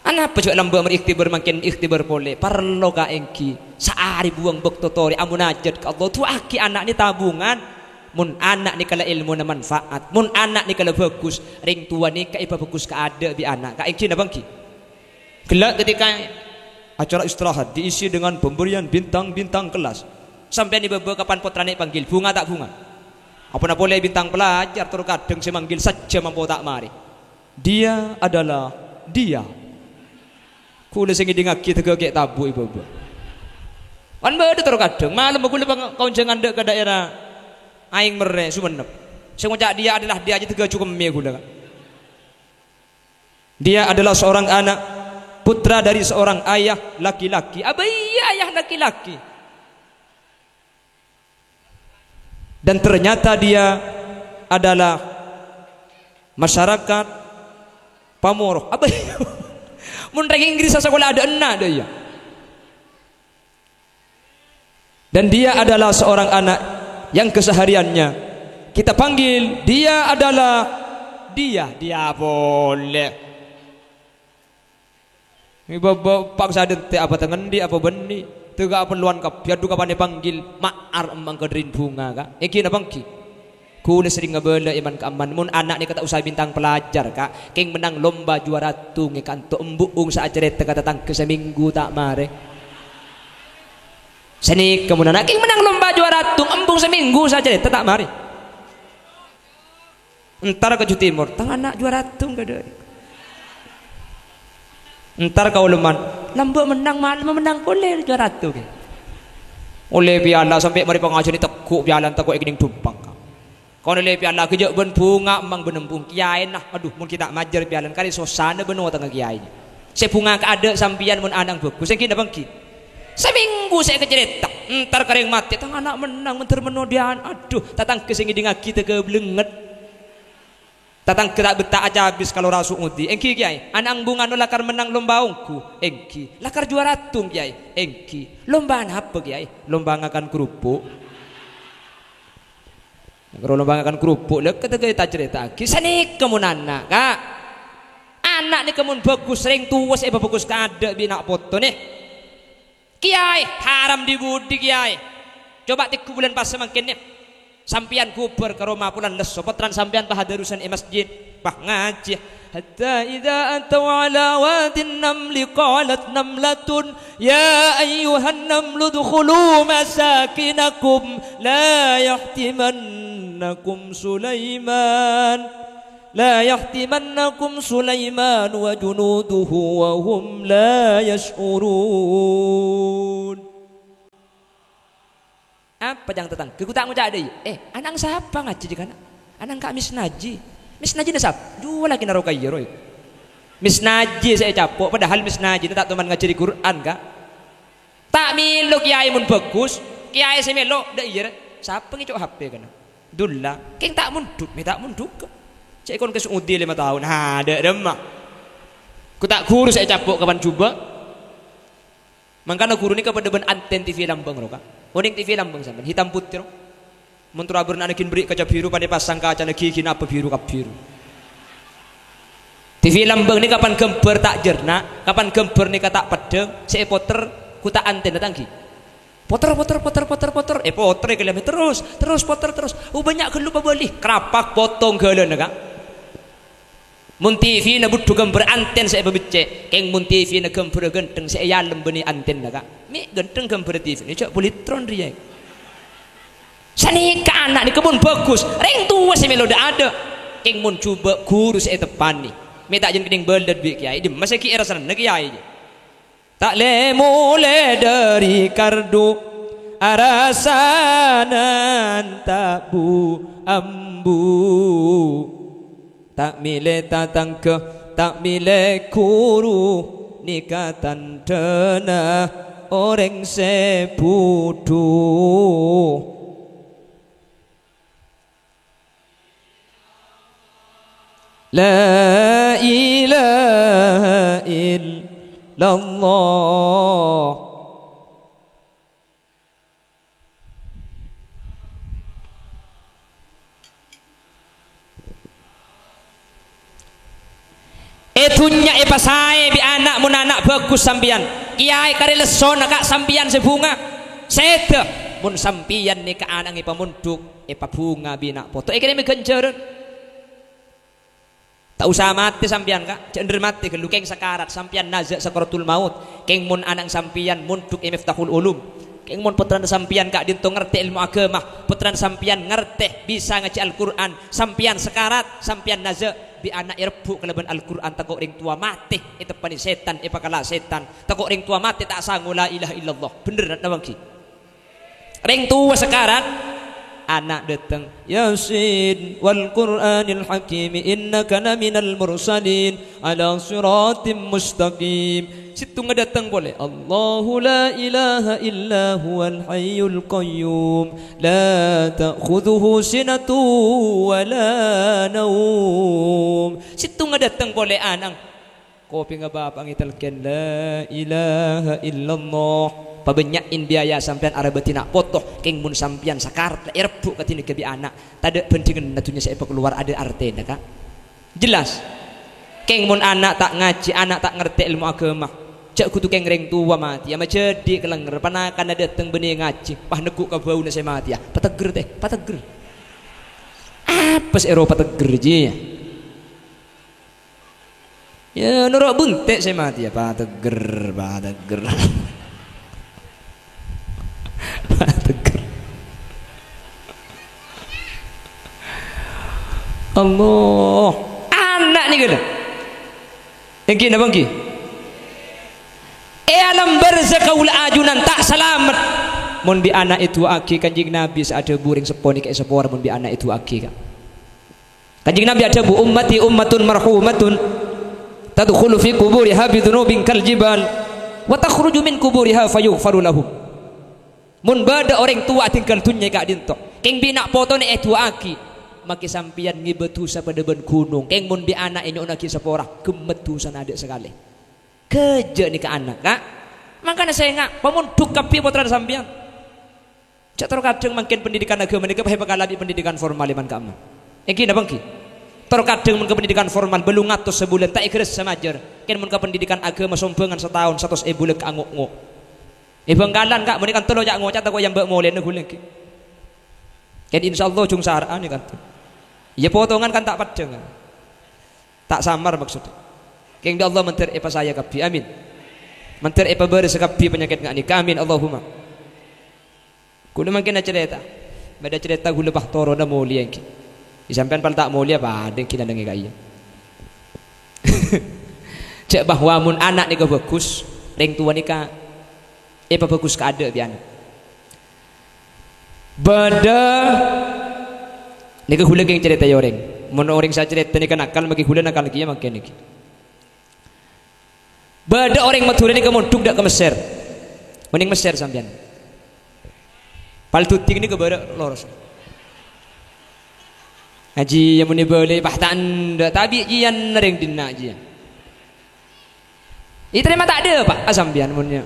Anapa jhâ' lambâ' marè ikhtibar mangkèn ikhtibar polè? Parlo ka' èngghi. Saarè buwâng bâkto torè amonajat ka Allah, du'aaghi ana' nè tabungan. Mon ana' nèka la èlmona manfaat, mon ana' nèka la bhâghus, rèng towa nèka èpabhâghus kaadâ' bi' ana', ka' èngghi napa èngghi? Ghellâ' ketika acara istirahat diisi dengan pemberian bintang-bintang kelas. Sampèyan è bâbâ kapan pottrana èpanggil, bhunga ta' bhunga? Apana polè bintang pelajar, tor kadhâng sè manggil sajjhâm ampo ta' marè. Dia adalah dia. Ghulâ sè ngèdingngaghi dâgâ kè' tabu' è bâbâ. Kan bâdâ tor kadhâng, malem ghulâ pang-, kaonjhângan dâ' ka daerah Aèng Merrè, Sumenep. Sè ngoca' dia adalah dia jâ dâgâ jhukemmè ghulâ, Ka'. Dia adalah seorang anak, putra dari seorang ayah laki-laki. Abâ iyâ, ayah laki-laki. Dan ternyata dia adalah masyarakat Pamoro. Abâ iyâ. Mon rèng Inggris sakola adâ' enna' dâ' iyâ. Dan dia adalah seorang anak yang kesehariannya kita panggil, dia adalah dia, dia polè. Mè' bâbâ paksa dântè' apa ta' ngendi' apa bânnè. Tèga' parlowan kabbhi, adhu kapan èpanggil, ma'ar emmang kadârin bhunga, Ka'. Èngghi napa èngghi? Ghulâ serrèng ngabâlâ è man-ka'emman, mon ana' nèka ta' osa bintang pelajar, Ka'. Kèng mennang lomba juara tong è kanto, embu'ung sè acarèta ka tatangghâ samènggu ta' marè. Sanèka mon ana' kèng mennang lomba juara tong, embung samènggu sè acarèta ta' marè. Entar ka Jawa Timur, tang ana' juara tong kadâ'. Entar ka Uleman, lambâ' mennang, malem mennang polè juara tong. Ollè piala sampè' marè pangajiân ètegghu' pialana tako' èkennèng dumpang. Kon ollè piala ghâjâ' bân bhunga emmang bân embung kiyaèna. Adhu, mon ghi' ta' majâr pialana, karè sossana bân otangnga kiyaè. Sè bhunga kaadâ' sampèyan mon ana' bhâghus, èngghi napa èngghi? Samènggu sè èkacarèta, entar ka rèng matè, tang ana' mennang, mandhâr menno dhiyâna. Adhu, tatangghâ sè ngèdingngaghi tèghâ blengnget. Tatangghâ ta' betta'aghi abis kalora Saudi. Èngghi, Kiyaè, ana' embungan lakar mennang lomba ongghu? Èngghi. Lakar juara tong, Kiyaè? Èngghi. Lomba napa, Kiyaè? Lomba ngakan kerupuk. Nèka lomba ngakan kerupuk, la, kata-kata ècarèta'aghi. Sanèka mon ana', Ka'. Ana' nèka mon bhâghus, rèng towa sè èpabhâghus kaadâ' bi' na' potona. Kiyaè, haram dhi-budhi, Kiyaè. Coba tèghu bulân pasa mangkèn, yâ. Sampèyan ghubâr ka roma polana lesso, pottrana sampèyan pas adarusan è masjid, pas ngajhi. Hatta idza atau ala wadin namli qalat namlatun, ya ayyuhan namlu dkhulu masakinakum, la yahtimannakum Sulaiman. La yahtimannakum Sulaiman wa junuduhu wa hum la yash'urun. Apa ca'na tatangghâ? Ghu ta' ngoca' dâ' iyâ. "Eh, ana'na sapa ngajhi, jhâ' kana'?" "Ana'na Ka' Misnaji." "Misnajina sapa?" "Jhuwâ laghi naro ka'iyâ rowa." Misnaji sè ècapo', padahal Misnajina ta' toman ngajhâri Qur'an, Ka'. Ta' mèlo kiyaè mon bhâghus, kiyaè sè mèlo, dâ' iyâ, rè. Sapa ngèco' H P kana'? Dulla, kèng ta' mondhuk, mè' ta' mondhuk. Cè' kon ka Saudi lèma taon, ha, dâ' remma. Ghu ta' ghuru sè ècapo' kapan jhubâ'. Mangkana ghuru nèka padâ bân anten T V lambâng rowa, Ka'. Onèng T V lambâng sampèyan, hitam putih, no? Mon tor abârna ana ghin berri' kaca biru, panè pasang kacana ghi-, ghi' napa biru kabbhi, no? T V lambâng nèka kapan ghâmbhâr ta' jhârna, kapan ghâmbhâr nèka ta' peddhâng, sè èpoter ghu ta' antèna ta' ènggi. Poter, poter, poter, poter, poter. Èpoter èkalèmè terros, terros poter terros. Oh, bânnya' ghâllu pabâli. Krapak potong ghâlâna, Ka'. Mon T V-na budhu ghâmbhâr antèn sè èpabeccè', kèng mon T V-na ghâmbhârra ghântheng sè èyalem bânnè antènna, Ka'. Mè' ghântheng ghâmbhârra T V-na, jhâ' politron rèya. Sanèka ana' nèka mon bhâghus, rèng towa sè mèlo dâ'-adâ'. Kèng mon jhubâ' ghuru sè èteppanè. Mè' ta' jhân kennèng bâlât bi' kèyaè, dimma sè ghi' èrasanana kèyaè. Ta' lè-molè dâri kardhu, arasanan ta' bu-ambu. Ta' mèlè tatangghâ, ta' mèlè ghuru, nèka tandhâna orèng sè budhu. La ilaha illallah. È dhunnya èpasaè bi' ana' mon ana' bhâghus sampèyan. Kèyaè karè lessona, Ka', sampèyan sè bhunga. Sèdhâ, mon sampèyan nèka ana'na èpamondhuk, èpabhunga bi' na' poto, èkèrèmè ghânjhârân. Ta' osa matè sampèyan, Ka'. Jhâ' endher matè ghâllu, kèng sakarat, sampèyan nazâ' sakaratul maut. Kèng mon ana'na sampèyan mondhuk è Miftahul Ulum. Kèng mon pottrana sampèyan ka'dinto ngartè èlmo aghâma, pottrana sampèyan ngartè bisa ngajhi Al-Qur'an, sampèyan sakarat, sampèyan nazâ', bi' ana' èrebbhu' kalabân Al-Qur'an, tako' rèng towa matè èteppanè sètan, èpakala sètan, tako' rèng towa matè ta' sango la ilaha illallah. Bhendher, napa ènggi? Rèng towa sakarat, ana' dâteng, "Yasin wal Qur'anil Hakim, innaka laminal mursalin ala siratim mustaqim." Sèttongnga dâteng polè, "Allahu la ilaha illa huwal hayyul qayyum, la ta'khudhuhu sinatu wa la naum." Sèttongnga dâteng polè, ana'na, Kopèngnga bapa' ngètalkèn, "La ilaha illallah." Pabânnya'è biaya sampèyan arabâdhi na' poto, kèng mon sampèyan sakarat la èrebbhu' kadhi nèka bi' ana', tadâ' bhândhinganna dhunnya sè èpakalowar adâ' artèna, Ka'. Jelas? Kèng mon ana' ta' ngajhi, ana' ta' ngartè èlmo aghâma, jhâ' kodhu kèng rèng towa matèya, majhâdhi' kalènger, panakanna dâteng bânnè ngajhi, pas neggu' ka bâuna sè matèya, pateggher, tè, pateggher. Apa sè èro pateggher, jiyâ? Ya, noro' bunte' sè matèya, pateggher, pateggher. Pateggher. Allah. Ana' nèka lho. Ènggi napa ènggi? È alam barzakh kaulâ ajunan ta' salamet. Mon bi' ana' èdu'aaghi, Kanjeng Nabi sè adhâbu rèng seppo nèka èsapora mon bi' ana' èdu'aaghi, Ka'. Kanjeng Nabi adhâbu, "Ummati ummatun marhumatun, tadkhulu fi quburiha bidzunubin kal jibal, wa takhruju min quburiha fayughfaru lahum." Mon bâdâ orèng towa adhingghâl dhunnya è ka'dinto, kèng bi' na' potona èdu'aaghi, make sampèyan ngèbâ dhusa padâ bân ghunong, kèng mon bi' ana' ènyo'onnaghi sapora, ghemmet dhusana adâ' sakalè. Ghâjâ' nèka ana', Ka'. Mangkana sènga', pamondhuk kabbhi pottrana sampèyan. Jhâ' tor kadhâng mangkèn pendidikan aghâma nèka pas èpakala bi' pendidikan formal è man-ka'emma. Ènggi napa ènggi? Tor kadhâng mon ka pendidikan formal bâllung atos sabulân ta' èghârâssa majâr. Kèng mon ka pendidikan aghâma sombhângan sataon satos èbu lèkka' ngo'-ngo'. È Bhângkalan, Ka', mon è kanto lo ca'-ngoca' tako' è embhâ' molèna ghulâ ènggi. Kèng insyaallah jhung sara'an è kanto. Iyâ potongan kan ta' paddhâng. Ta' samar maksodda. Kèng bi' Allah mandhâr èpasaya kabbhi. Amin. Mandhâr èpabârâsa kabbhi panyakèt nga' nèka. Amin. Allahumma. Ghulâ mangkèn acarèta. Bâdâ carèta ghulâ pas toronna molèya ènggi. È sampèyan pal ta' molèya, padâ ènggi nandhângè ka'iyâ. Jhâ' bahwa mon ana' nèka bhâghus, rèng towa nèka èpabhâghus kaadâ' bi' ana'. Bâdâ, nèka ghulâ kèng carètayâ orèng. Mon orèng sè acarèta nèka nakal, make ghulâ nakal kèya mangkèn nèka. Bâdâ orèng Madhurâ nèka mondhuk dâ' ka Messèr. Onèng Messèr sampèyan. Pal dhudhing nèka bârâ' loros. Ajiyâ mon èbâlâi, pas ta' endâ', tabi' jiyâ rèng dinna' jiyâ. Ètarèma ta' dâpa' sampèyan mon iyâ.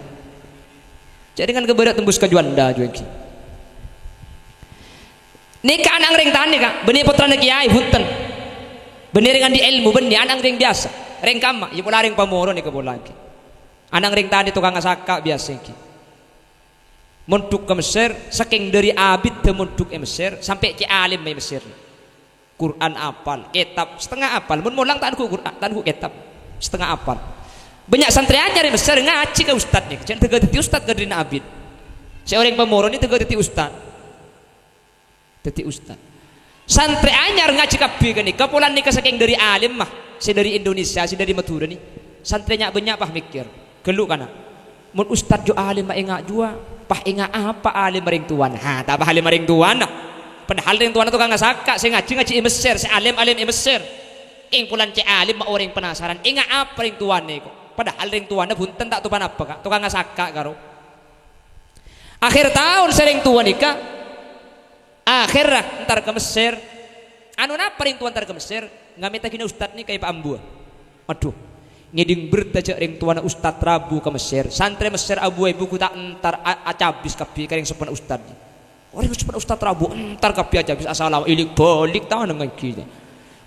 Jhâ' rèng kan ka bârâ' tembus ka Juanda, jhuwâ èngghi. Nèka ana' rèng tanè, Ka'. Bânnè pottrana kèyaè, bhunten. Bânnè rèng andi' èlmo, bânnè ana' rèng biyasa. Rèng kamma, iyâ pola rèng pamoro nèka pola èngghi. Ana' rèng tanè tokang asaka' biyasa èngghi. Mondhuk ka Messèr, sakèng dhâri abiddhâ mondhuk è Messèr, sampè' cè' alim è Messèr. Qur'an apal, kètab satengnga apal. Mon molang ta' nèngghu Qur'an, ta' nèngghu kètab, satengnga apal. Bânnya' santrè anyar è Messèr ngajhi ka ustad nèka, jhân dhâgghâ' dhâddhi ustad kadhina abit. Sè orèng pamoro nèka dhâgghâ' dhâddhi ustad. Dhâddhi ustad. Santrè anyar ngajhi kabbhi ghânèka, polana nèka sakèng dhâri alim, mah. Sè dhâri Indonesia, sè dhâri Madhurâ nèka. Santrè nya'-bânnya' pas mèkkèr. Ghâllu kana'. Mon ustad jhâ' alimma enga' jhuwâ, pas enga' apa alimma rèng towana? Ha, ta' pas alimma rèng towana. Padahal rèng towana tokang asaka', sè ngajhi, ngajhi è Messèr, sè alim, alim è Messèr. Kèng polana cè' alimma orèng penasaran, enga' apa rèng towana kok. Padahal rèng towana bhunten ta' topan apa, Ka', tokang asaka' karo. Akhèr taon sè rèng towa nèka, akhèrra entar ka Messèr. Anu napa rèng towa entar ka Messèr? Ngamètaghina ustad nèka èpaambuwâ. Adhu, ngèdhing bertha jhâ' rèng towana ustad rabu ka Messèr. Santrè Messèr abu-èbu ghu ta' entar a-, acabis kabbhi ka rèng seppona ustad. Orèng seppona ustad rabu entar kabbhi acabis, asal awa' èlèk-bâlèk tanangnga èngghi.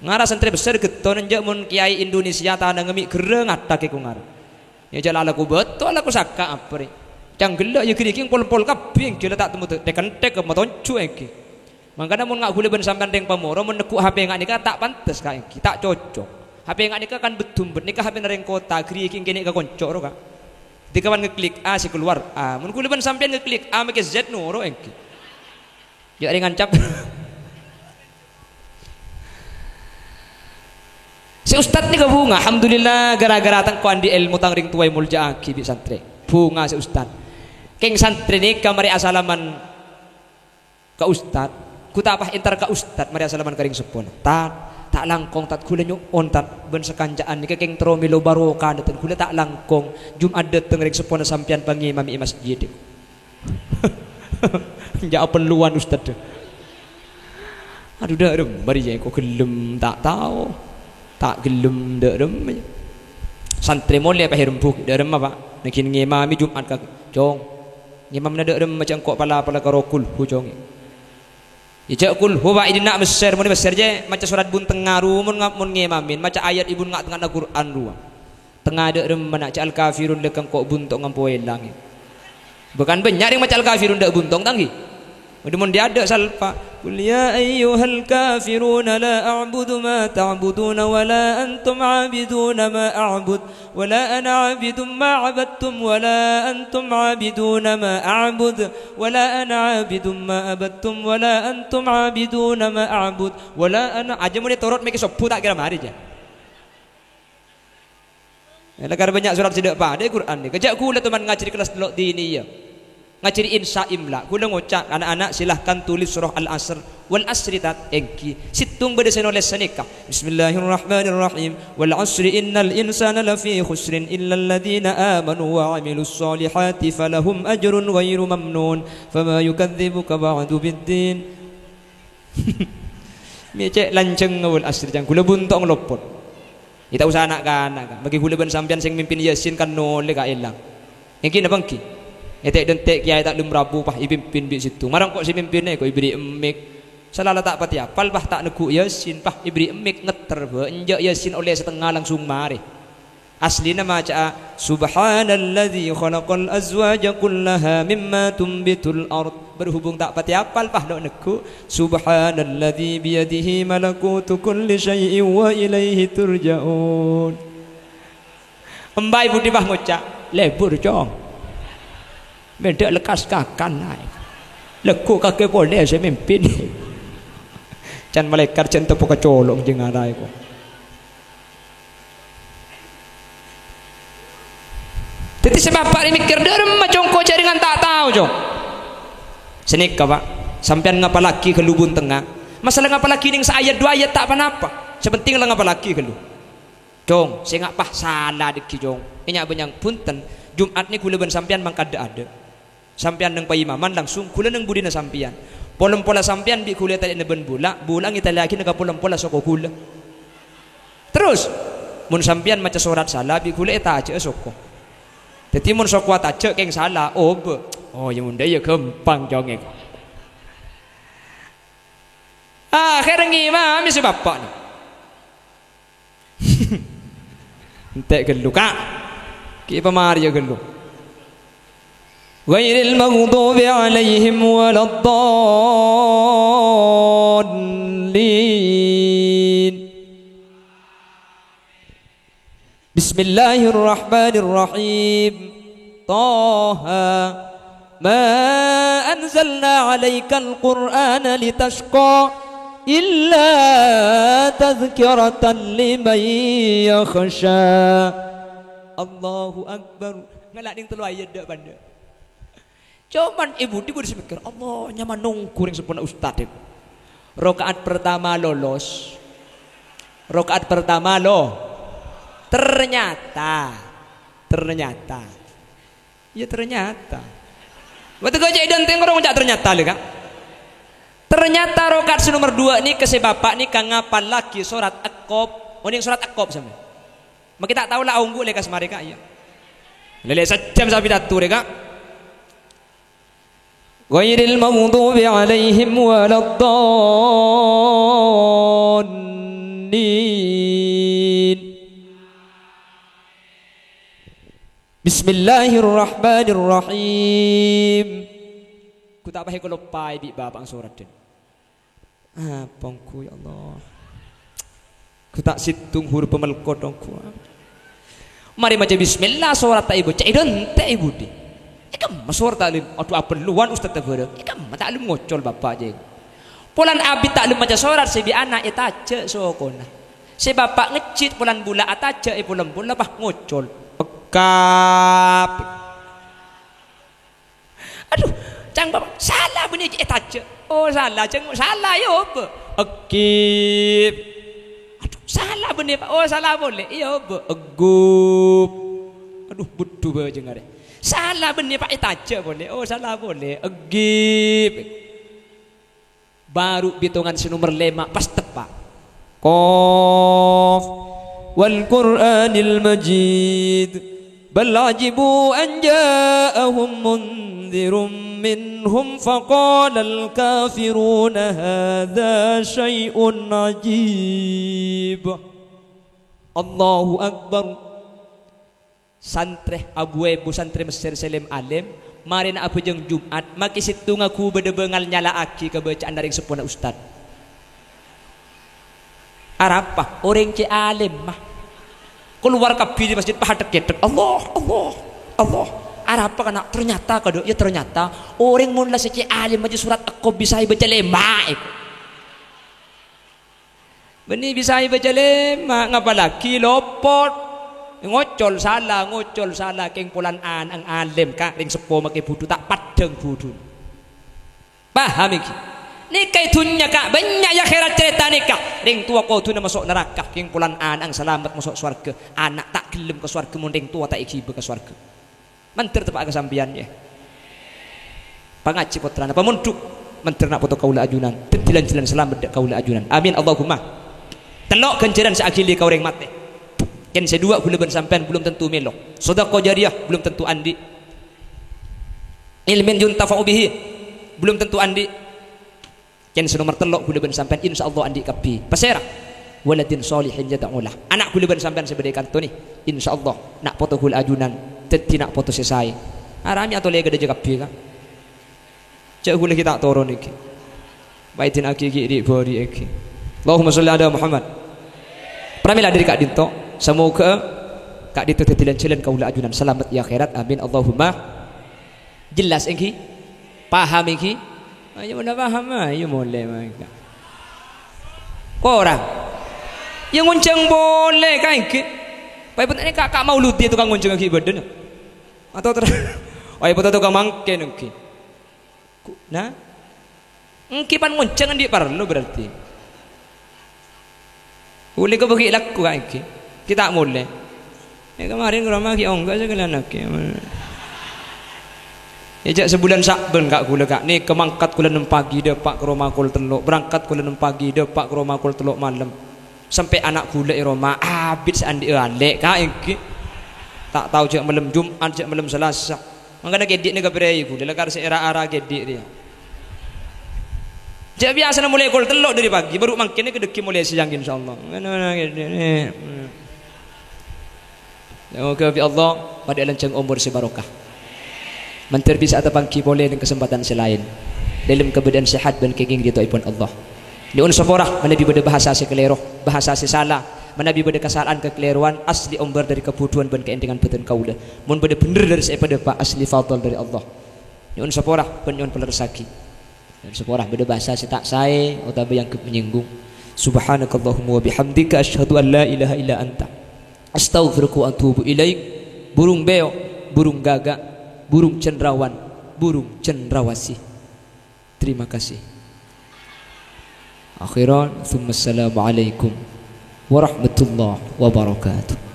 Ngara santrè Messèr ghetto nènjhâ' mon kèyaè Indonesia tanangnga mè' gherrâ' ngatta' kèko ngara. Iyâ, jhâ' la alako bâto, alako saka' apa rè. Cangghâlla iyâ ghârighi pol-pol kabbhi èngghi, la ta' temmo te-, tek-entek, matonjhu èngghi. Mangkana mon nga' ghulâ bân sampèyan rèng pamoro, mon neggu' H P nga' nèka ta' pantes ka èngghi, ta' cocok. H P nga' nèka kan beddumbet, nèka H P-na rèng kottha, ghârighi kènè' ka konco' ro, Ka'. Dhikawan ngeklik A sè kalowar A. Mon ghulâ bân sampèyan ngeklik A, makè Z noro' èngghi. Jhâ' rèng ancap. Sè ustad nèka bhunga, alhamdulillah, ghârâ-ghârâ tang ko' andi' èlmo tang rèng towa èmolja'aghi bi' santrè. Bhunga sè ustad. Kèng santrè nèka marè asalaman ka ustad. Ghu ta' pas entar ka ustad, marè asalaman ka rèng seppona. Tad, ta' langkong, Tad, ghulâ nyo'on, Tad, bân sakanca'an nèka kèng terro mèlo barokana, Tad, ghulâ ta' langkong. Jum'at dâteng rèng seppona sampèyan pangèmamè è masjid. Jhâ' apelluwan ustad. Adhu, dâ' remma rèya ko' ghellem ta' tao. Ta' ghellem dâ' remma. Santrè molè pas è rembuk, dâ' remma, Pa'. Nèngghi ngèmamè Jum'at ka, Cong. Ngèmamèna dâ' remma jhâ' engko' pala-pala karo kulhu, Cong. Iyâ jhâ' kulhu, Pa', è dinna' Messèr, mon è Messèr jhâ' maca sorat bun tengnga ru, mon nga-, mon ngèmamè, maca ayat è bun nga'-tengnga'anna Qur'an rowa. Tengnga dâ' remma na', jhâ' Al-Kafirun lè kèng ko' bunto' ngampo èlang. Bhâkan bânnya' rèng maca Al-Kafirun dâ' bunto' tang ghi. Mon-, mon dâ' adâ' salpa. "Qul ya ayyuhal kafiruna la a'budu ma ta'buduna wa la antum 'abiduna ma a'bud, wa la ana 'abidun ma 'abadtum, wa la antum 'abiduna ma a'bud, wa la ana 'abidun ma 'abadtum, wa la antum 'abiduna ma a'bud, wa la ana," Ajâ mon ètorot mèkè sobbhu ta' kèra marè, jhâ'. Ella karè bânnya' sorat sè dâ' padâ è Qur'an nèka. Jhâ' ghulâ toman ngajhâri kellas tello' diniyah. Ngajhâri insa imla. Ghulâ ngoca', "Ana'-ana', silahkan tulis surah Al-Asr." "Wal asri, Tad?" Èngghi. Sèttong bâdâ sè nolès sanèka. "Bismillahirrahmanirrahim. Wal asri innal insana lafi khusrin illalladzina amanu wa 'amilus shalihati falahum ajrun ghairu mamnun. Fama yukadzibuka ba'du biddin." Mè' cè' lanjhângnga wal asri, jhâ' ghulâ bunto' ngalopot. Iyâ ta' osa na'-kana', Ka'. Maghi ghulâ bân sampèyan sè mimpin Yasin kan nolè, Ka', èlang. Èngghi napa èngghi? Ètè'-dântè' kèyaè ta' lem rabu, pas èpimpin bi' sèttong. Marèng ko' sè mimpinna, ko' èberri' emmik. Sala la ta' patè apal, pas ta' neggu' Yasin, pas èberri' emmik, ngetter, bâ', enjâ' Yasin ollè satengnga langsung marè. Aslina maca'a, "Subhanalladzi khalaqal azwaja kullaha mimma tumbitul ard." Berhubung ta' patè apal, pas no' neggu', "Subhanalladzi biyadihi malakutu kulli syai'in wa ilaihi turja'un." Embaè budi pas ngoca', "Lebur, Cong. Mendhâ' lekkas kakan aè. Lagghu' kakè polè sè mimpin." Can malaèkat jhân teppo ka colo' jhâ' ngaraè ko'. Dhâddhi sè bapa' rè mèkkèr, "Dâ' remma congko' jhâringan ta' tao, Cong?" Sanèka, Pa', sampèyan ngapallaghi ghâllu bun tengnga. Masalah ngapallaghi nèng saayat du ayat ta' pa-napa. Sè penting la ngapallaghi ghâllu. Cong, sènga' pas sala dhâggi', Cong. Ènya' bânnya'an bhunten, Jum'at nè ghulâ bân sampèyan mangkat dâ'-adâ'. Sampèyan neng paimaman langsung ghulâ neng budina sampèyan. Pol-empolla sampèyan bi' ghulâ ètalèna bân bulâ, bulâ ètalèyaghi neng ka pol-empolla soko ghulâ. Terros, mon sampèyan maca sorat sala, bi' ghulâ ètajâ'â soko. Dhâddhi, mon sokowa tajâ' kèng sala, obâ. Oh, ya mon dâ' iyâ ghâmpang, congèk. Akhèr ngimami sè bapa'na. Entè' ghâllu, Ka'. Ghi' pamarèya ghâllu. Ghairil maghdubi 'alaihim waladdallin. Bismillahirrahmanirrahim. Taha. Ma anzalna 'alaikal Qur'ana litasyqa illa tadzkiratan liman yakhsha. Allahu Akbar. Ngala' neng tello ayat dâ' pandâ'. Coma è budi budi sè mèkkèr, "Allah, nyaman nonggu rèng seppona ustad, è." Rakaat pertama lolos. Rakaat pertama lo. Ternyata. Ternyata. Ya, ternyata. Bâto kok cè' dânteng orèng ca'na ternyata lè, Ka'. Ternyata rakaat sè nomer dua nèka sè bapa' nèka ngapallaghi sorat Aqaf. Onèng sorat Aqaf sampèyan? Mangkè ta' tao la ongghu lè ka samarè, Ka', iyâ. Lè-lè sajjhâm sapidato rè, Ka'. Ghairil maghdubi 'alaihim waladdallin. Bismillahirrahmanirrahim. Ghu ta' pahè kaloppaè bi' bapa' sorat, Dèn. Apa ongghu, ya Allah? Ghu ta' sèttong huruf pamelko, ongghu. Marè maca bismillah, sorat ta' èbâca, è dântè' è budi. È kemma sorat ta' lem, adhu, abâlluwân ustad ta' bârâng. È kemma ta' lem ngocol bapa' jâ. Polana abit ta' lem maca sorat sè bi' ana' ètajâ' sokona. Sè bapa' ngejjhit polana bulâ atajâ' è polana bulâ pas ngocol. Pekap. Adhu, ca'na bapa', sala bânnè ètajâ'. Oh, sala, ca'na sala, iyâ obâ. Egghip. Adhu, sala bânnè, Pa'. Oh, sala polè. Iyâ obâ. Egghup. Adhu, budhu bâjâng arè. Sala bânnè, Pa', ètajâ' polè. Oh, sala polè. Egghip. Bâru bitongan sè nomer lèma' pas teppa'. Qaf wal Qur'anil Majid. Bal ajibu an ja'ahum mundzirum minhum faqalal kafiruna hadza syai'un ajib. Allahu Akbar. Santrè, abu-ebu santrè Messèr sè lem-alem, marèna abhâjâng Jum'at, makè sèttonga ghu bâdâ bângal nyala'aghi kabâca'anna rèng seppona ustad. Arapa? Orèng cè' alemma. Kalowar kabbhi dâri masjid, pas adhek-kèdhek. Allah, Allah, Allah. Arapa kana'? Ternyata kadhâ', ya ternyata orèng mon la sè cè' alem ajâ sorat Aqaf bisa èbâca lèma', è. Bânnè bisa èbâca lèma', ngapallaghi lopot. Ngocol sala, ngocol sala, kèng polana ana' alem, Ka', rèng seppo makè budhu ta' paddhâng budhuna. Paham ènggi? Nèka è dhunnya, Ka', bânnya' è akhèrat carèta nèka. Rèng towa kodhuna maso' naraka, kèng polana ana' salamet maso' sowarghâ. Ana' ta' ghellem ka sowarghâ mon rèng towa ta' èghibâ ka sowarghâ. Mandhâr teppa'a ka sampèyan, yâ. Pangajhi pottrana, pamondhuk, mandhâr na' poto kaulâ ajunan, dhâddhi lan-jhâlân salamet dâ' kaulâ ajunan. Amin, Allahumma. Tello' ghânjhârân sè aghili ka orèng matè. Kèng sè duwâ' ghulâ bân sampèyan belum tentu mèlo. Shadaqah jariyah belum tentu andi'. Ilmin yuntafa'u bihi belum tentu andi'. Kèng sè nomer tello' ghulâ bân sampèyan, insyaallah andi' kabbhi. Pasèra? Waladin shalihin yad'u lah. Ana' ghulâ bân sampèyan sè bâdâ è kanto nè, insyaallah na' poto ghulâ ajunan dhâddhi na' poto sè saè. Aramè atolè kadhâjâ kabbhi, Ka'. Jhâ' ghulâ ghi' ta' toron ènggi. Bâdâ aghi ghi' ri'-bâri' ènggi. Allahumma shalli ala Muhammad. Pramèla dâri ka'dinto, samoghâ ka'dinto dhâddhi lan-jhâlân kaulâ ajunan salamet è akhèrat. Amin, Allahumma. Jelas ènggi? Paham ènggi? Ayo, mon paham, ayo molè, mangka. Korang? Ya, ngonjhâng polè, Ka', ènggi. Paèpon nèka, Ka' Mauludi tokang ngonjhâng ènggi bâdâna. Atau ter-, paèpon tokang mangkèn ènggi. Ku-, nah? Ènggi pan ngonjhâng andi' parlo berarti. Ulè kok bâgi' laku ka' ènggi. Ghi' ta' molè. È, kamarèn ka roma ghi' ongghâ sakalèyan ènggi. È, jhâ' sabulân sabbhân ka' ghulâ ka'. Nèka mangkat ghulâ nem pagi dâpa' ka roma kol tello'. Berangkat ghulâ nem pagi dâpa' ka roma kol tello' malem. Sampè' ana' ghulâ è roma abit sè andi' alè' ka' ènggi. Ta' tao jhâ' malem Jum'at, jhâ' malem Salasa. Mangkana kèdhi' nèka bherri' ghulâ lakar sè èra-ara kèdhi' rèya. Jhâ' biyasana molaè kol tello' dhâri pagi, bâru' mangkèn nèka dhâggi' molaè sèyang, insyaallah. Moghâ bi' Allah padâ èlanjhâng omor sè barokah. Mandhâr bisa atapangghi polè neng kasempadhân sè laèn. Dâlem kabâdâ'ân sehat bân kèngèng ridhoèpon Allah. Nyo'on sapora manabi bâdâ bahasa sè kalèro, bahasa sè sala, manabi bâdâ kasala'an kakalèrowan, asli ombâr dhâri kabhudhuwân bân kaèntèngan bhâdhân kaulâ. Mon bâdâ bhendher dhâri sè èpadâpa', asli fadl dhâri Allah. Nyo'on sapora bân nyo'on palerressaghi. Nyo'on sapora bâdâ bahasa sè ta' saè otabâ èangghep manyènggung. Subhanakallahumma wa bihamdika, asyhadu an la ilaha illa anta, astaghfiruka wa atubu ilaik. Burung beo, burung gaga, burung cendrawan, burung cendrawasih. Terima kasih. Akhiran, tsumma assalamualaikum warahmatullahi wabarakatuh.